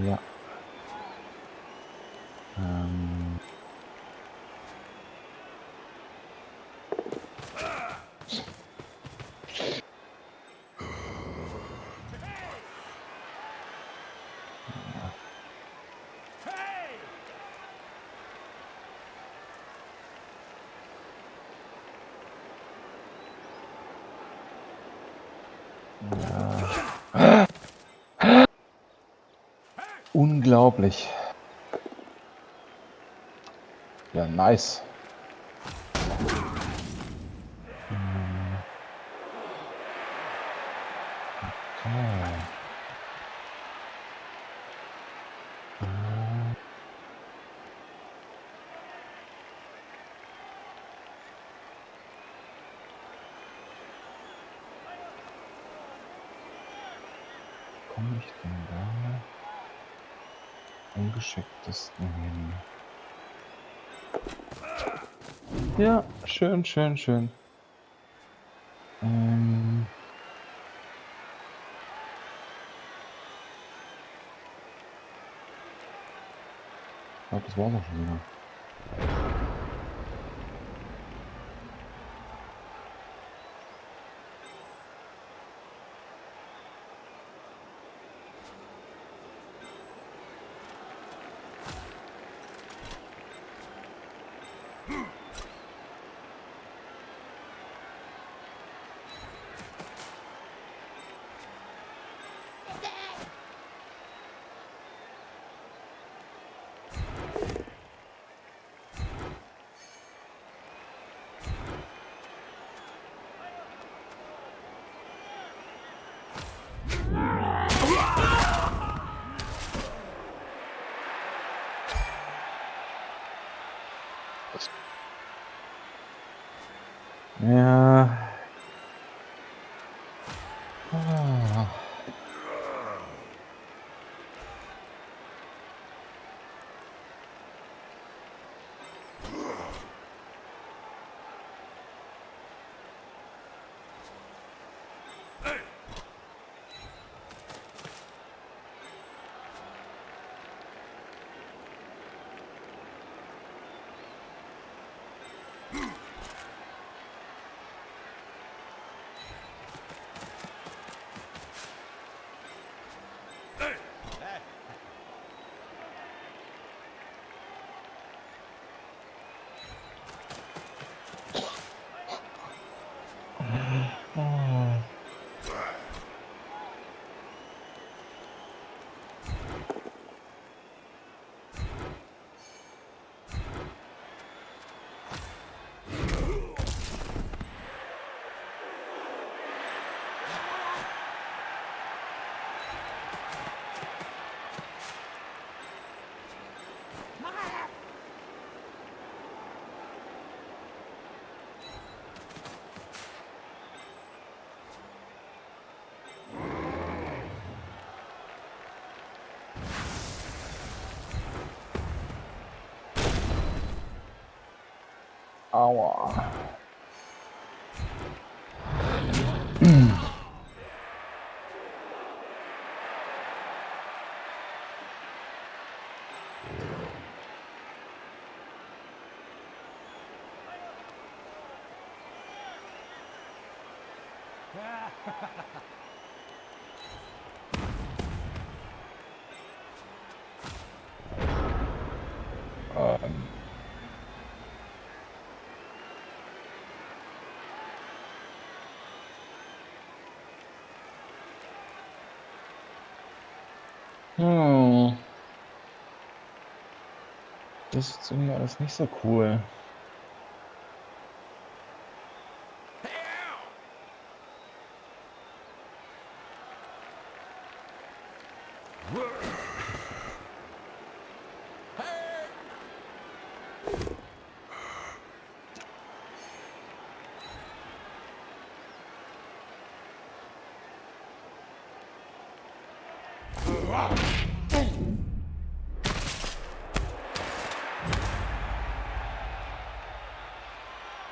Ja. Hey! Unglaublich. Ja, nice. Okay. Komme ich denn da ungeschicktesten hin? Ja, schön, schön, schön. Ich glaube, das war's auch schon wieder. Ja. Ah. Aua. Ähm. Hm. Das ist irgendwie alles nicht so cool.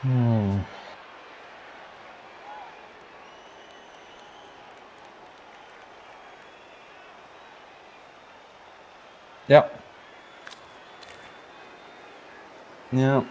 Hm. Ja. Ja.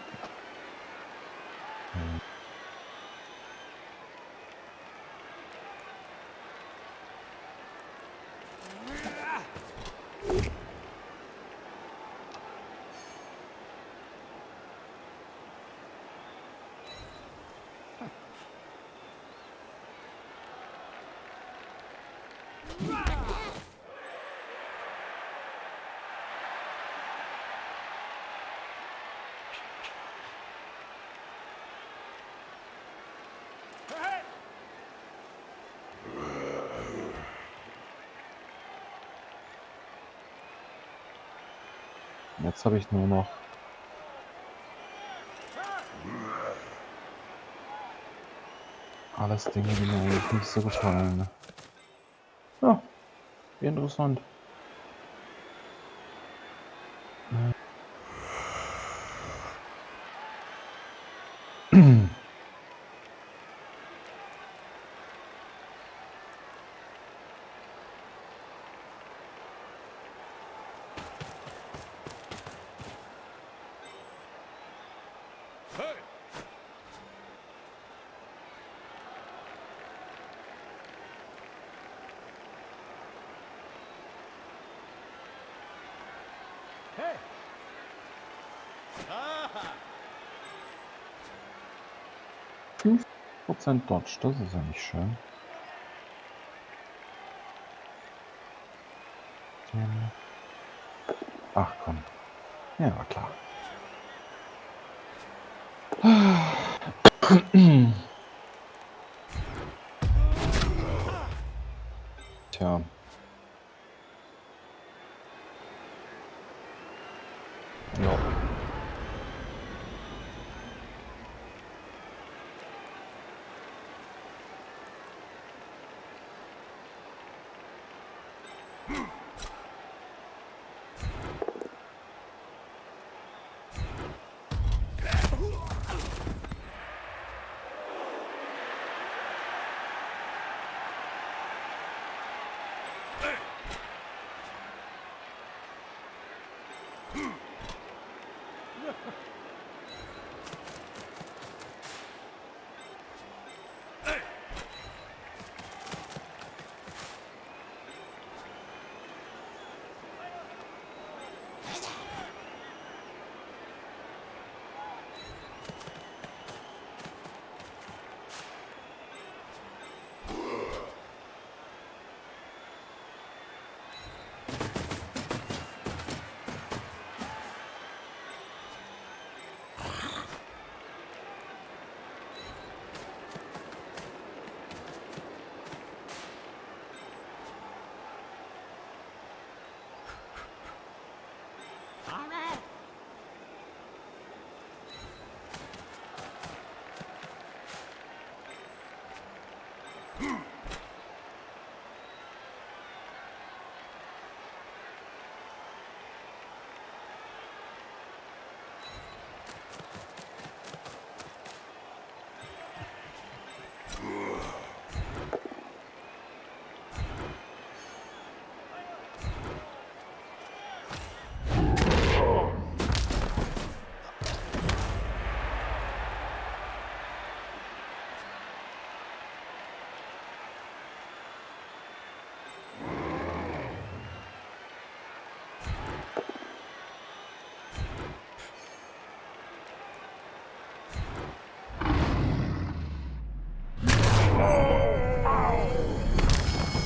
Jetzt habe ich nur noch alles Dinge, die mir eigentlich nicht so gefallen. Ja, wie interessant. Hey! 5% Dodge, das ist ja nicht schön. Ach komm. Ja, war klar. Tja. Ja. All right.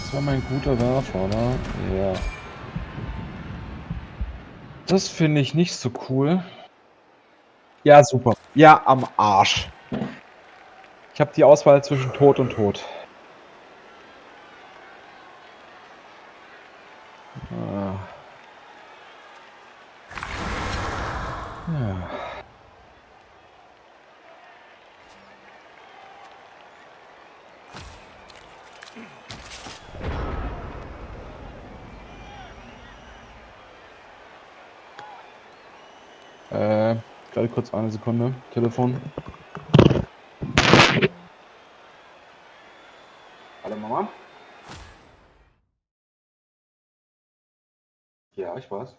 Das war mein guter Werfer, oder? Ja. Das finde ich nicht so cool. Ja, super. Ja, am Arsch. Ich habe die Auswahl zwischen Tod und Tod. Ah. Ja. Gerade kurz eine Sekunde. Telefon. Hallo Mama? Ja, ich weiß.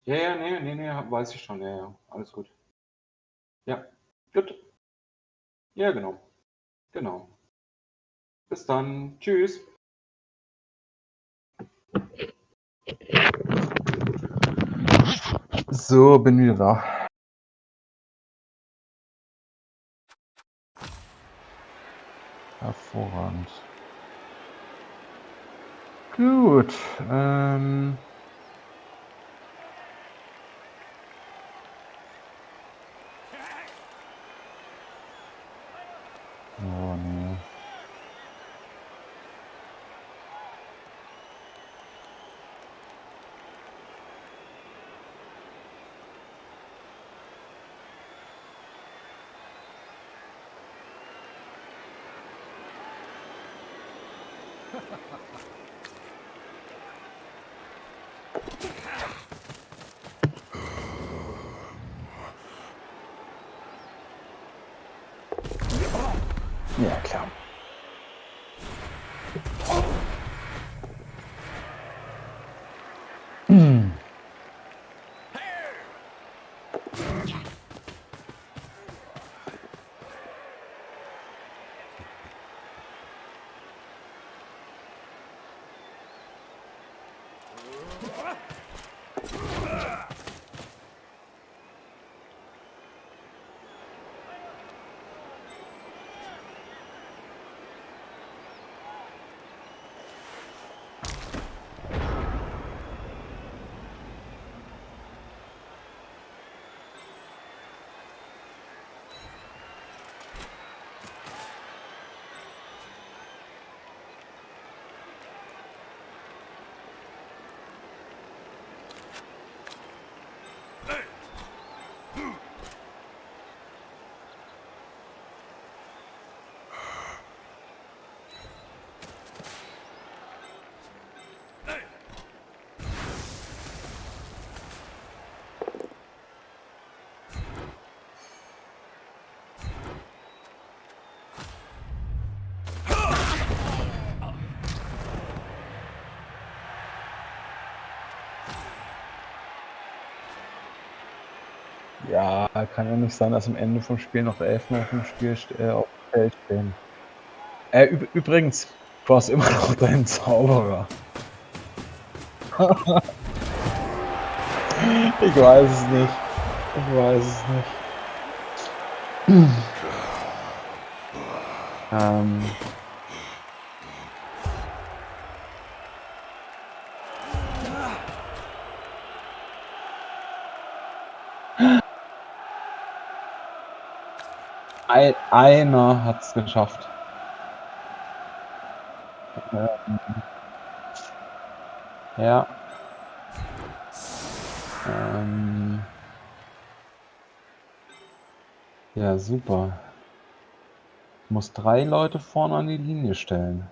Ja, nee, weiß ich schon. Ja, alles gut. Ja, gut. Ja, genau. Genau. Bis dann. Tschüss. So, bin wieder da. Hervorragend. Gut. Oh, nee. Ja, klar. Ja, kann ja nicht sein, dass am Ende vom Spiel noch 11 Mann auf dem auf dem Feld stehen. Übrigens, du hast immer noch deinen Zauberer. Ich weiß es nicht. Ich weiß es nicht. Ähm, einer hat's geschafft. Ja. Ähm, ja, super. Ich muss 3 Leute vorne an die Linie stellen.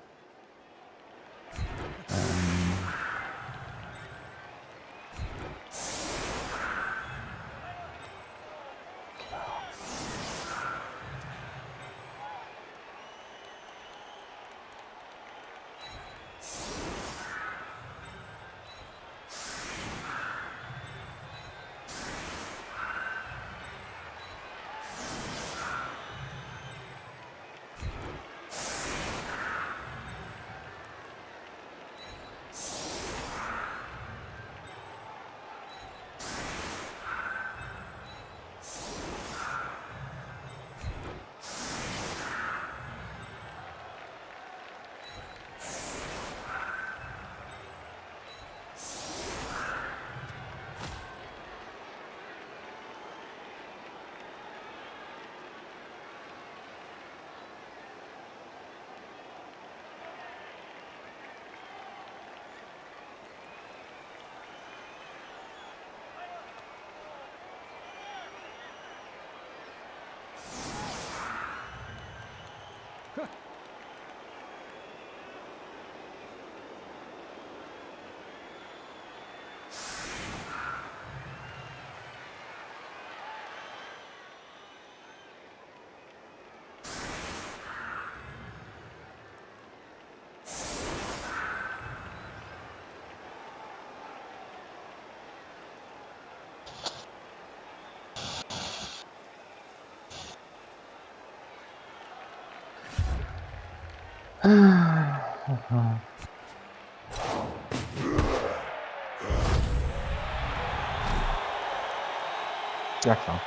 Ähm, ja klar.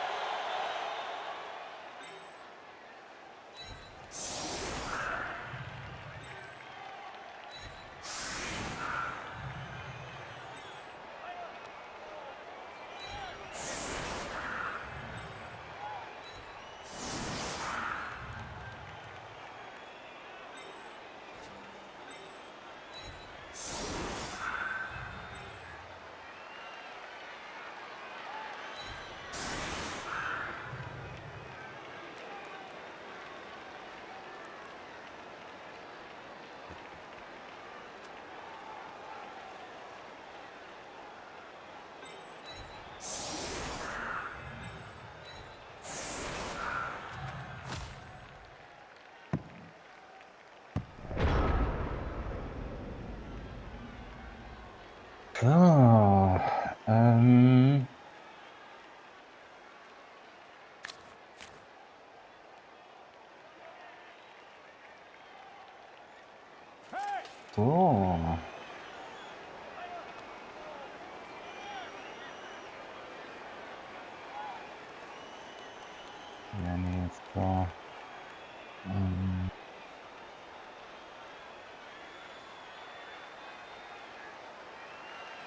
So, so. Ja, nee, ist klar. Ähm,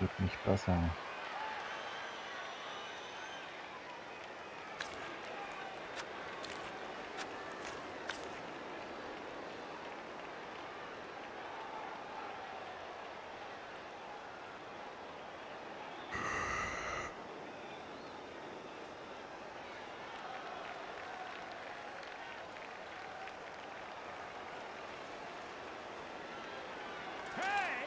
wird nicht besser. Hey!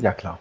Ja, klar.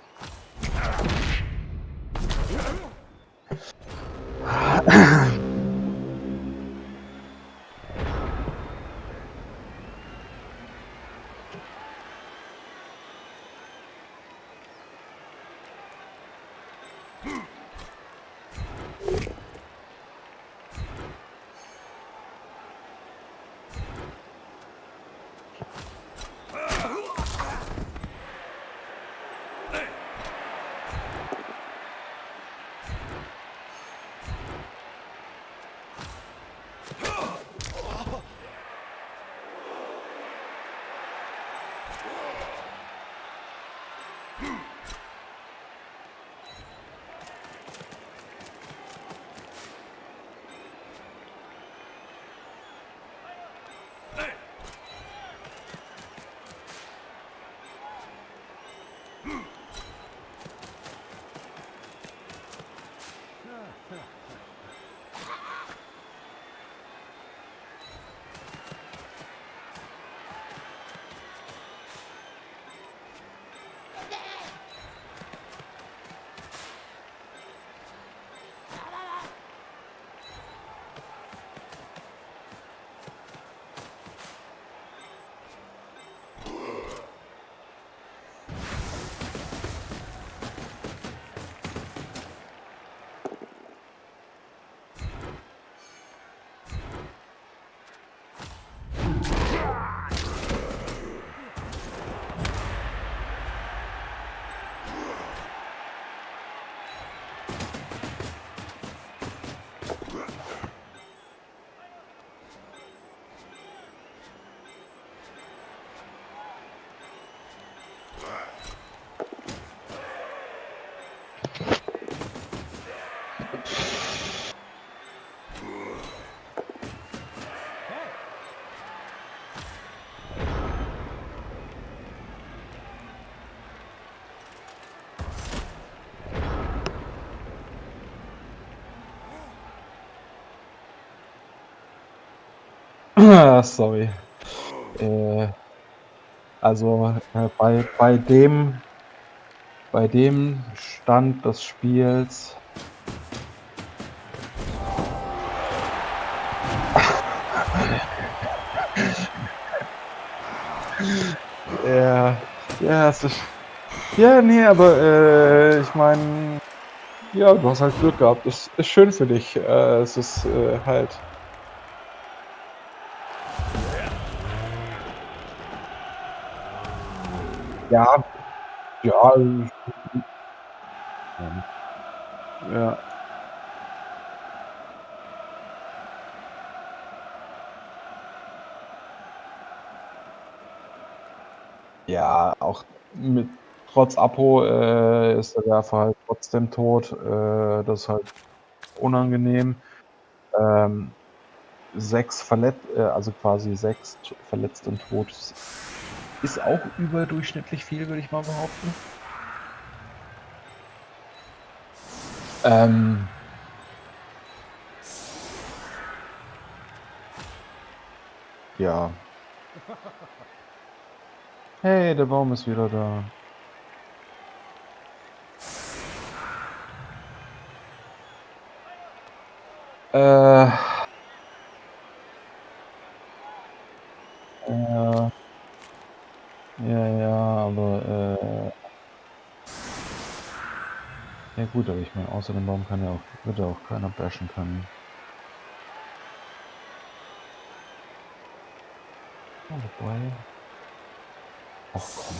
Sorry. Also bei dem Stand des Spiels ja, es ist ja, ne, aber, ich meine, ja, du hast halt Glück gehabt. Ist schön für dich. Es ist, halt ja, ja, ja. Ja, auch mit trotz Apo, ist der Werfer halt trotzdem tot. Das ist halt unangenehm. Ähm, 6 also quasi 6 verletzt und tot ist auch überdurchschnittlich viel, würde ich mal behaupten. Ähm, ja. Hey, der Baum ist wieder da. Äh, ja, ja, aber, ja gut, aber ich meine, außer dem Baum wird ja auch keiner bashen können. Ja, wobei ach komm.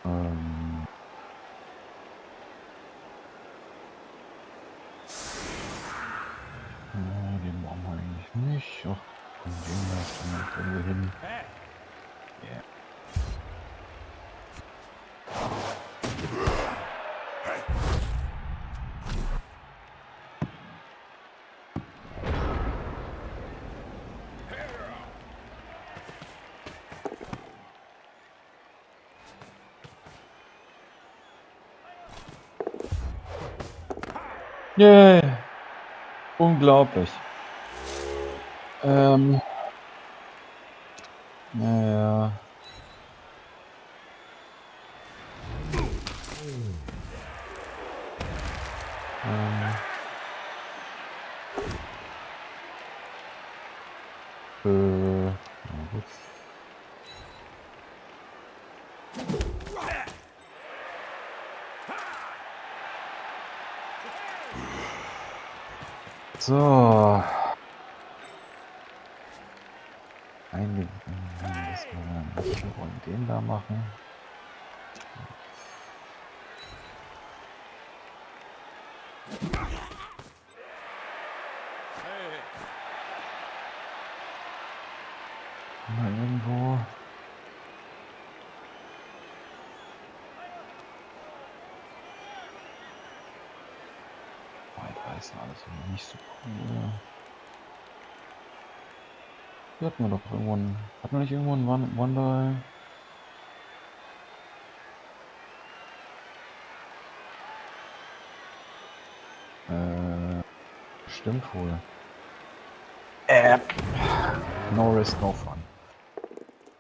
Ähm, den brauchen wir eigentlich nicht. Ach komm, den da stellen wir jetzt irgendwo hin. Hey! Ja. Yay, unglaublich. Ähm, na ja. Ähm, na gut. So. eingegangen. Das wir nicht. Wir wollen den da machen. Mal irgendwo. Da ist alles irgendwie nicht so cool. Hier hatten wir doch irgendwo einen. Hatten wir nicht irgendwo einen Wonder? Stimmt wohl. No risk, no fun.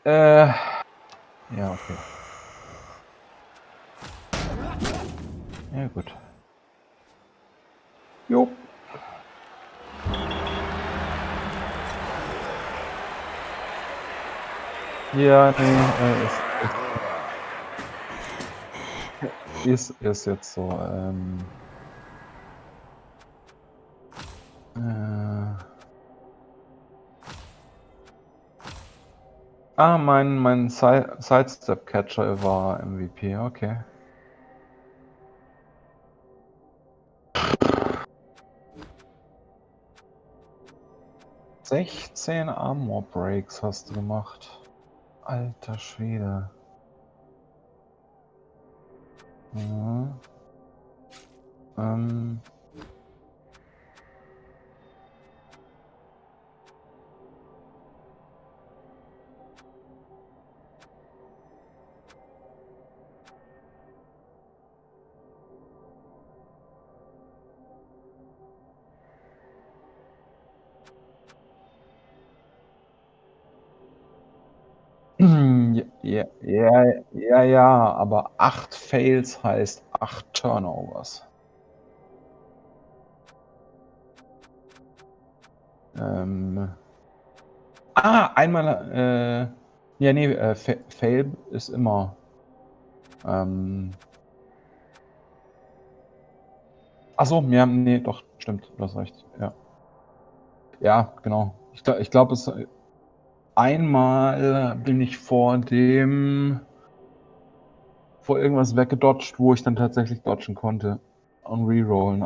Ja, okay. Ja, gut. Jo. Ja, nee, ist jetzt so, mein Sidestep-Catcher war MVP, okay. ...16 Armor Breaks hast du gemacht. Alter Schwede. Ja. Ja, aber 8 Fails heißt 8 Turnovers. Einmal, ja, nee, Fail ist immer, achso, ja, nee, doch, stimmt, du hast recht, ja. Ja, genau. Ich glaube, einmal bin ich vor irgendwas weggedodged, wo ich dann tatsächlich dodgen konnte. Und rerollen.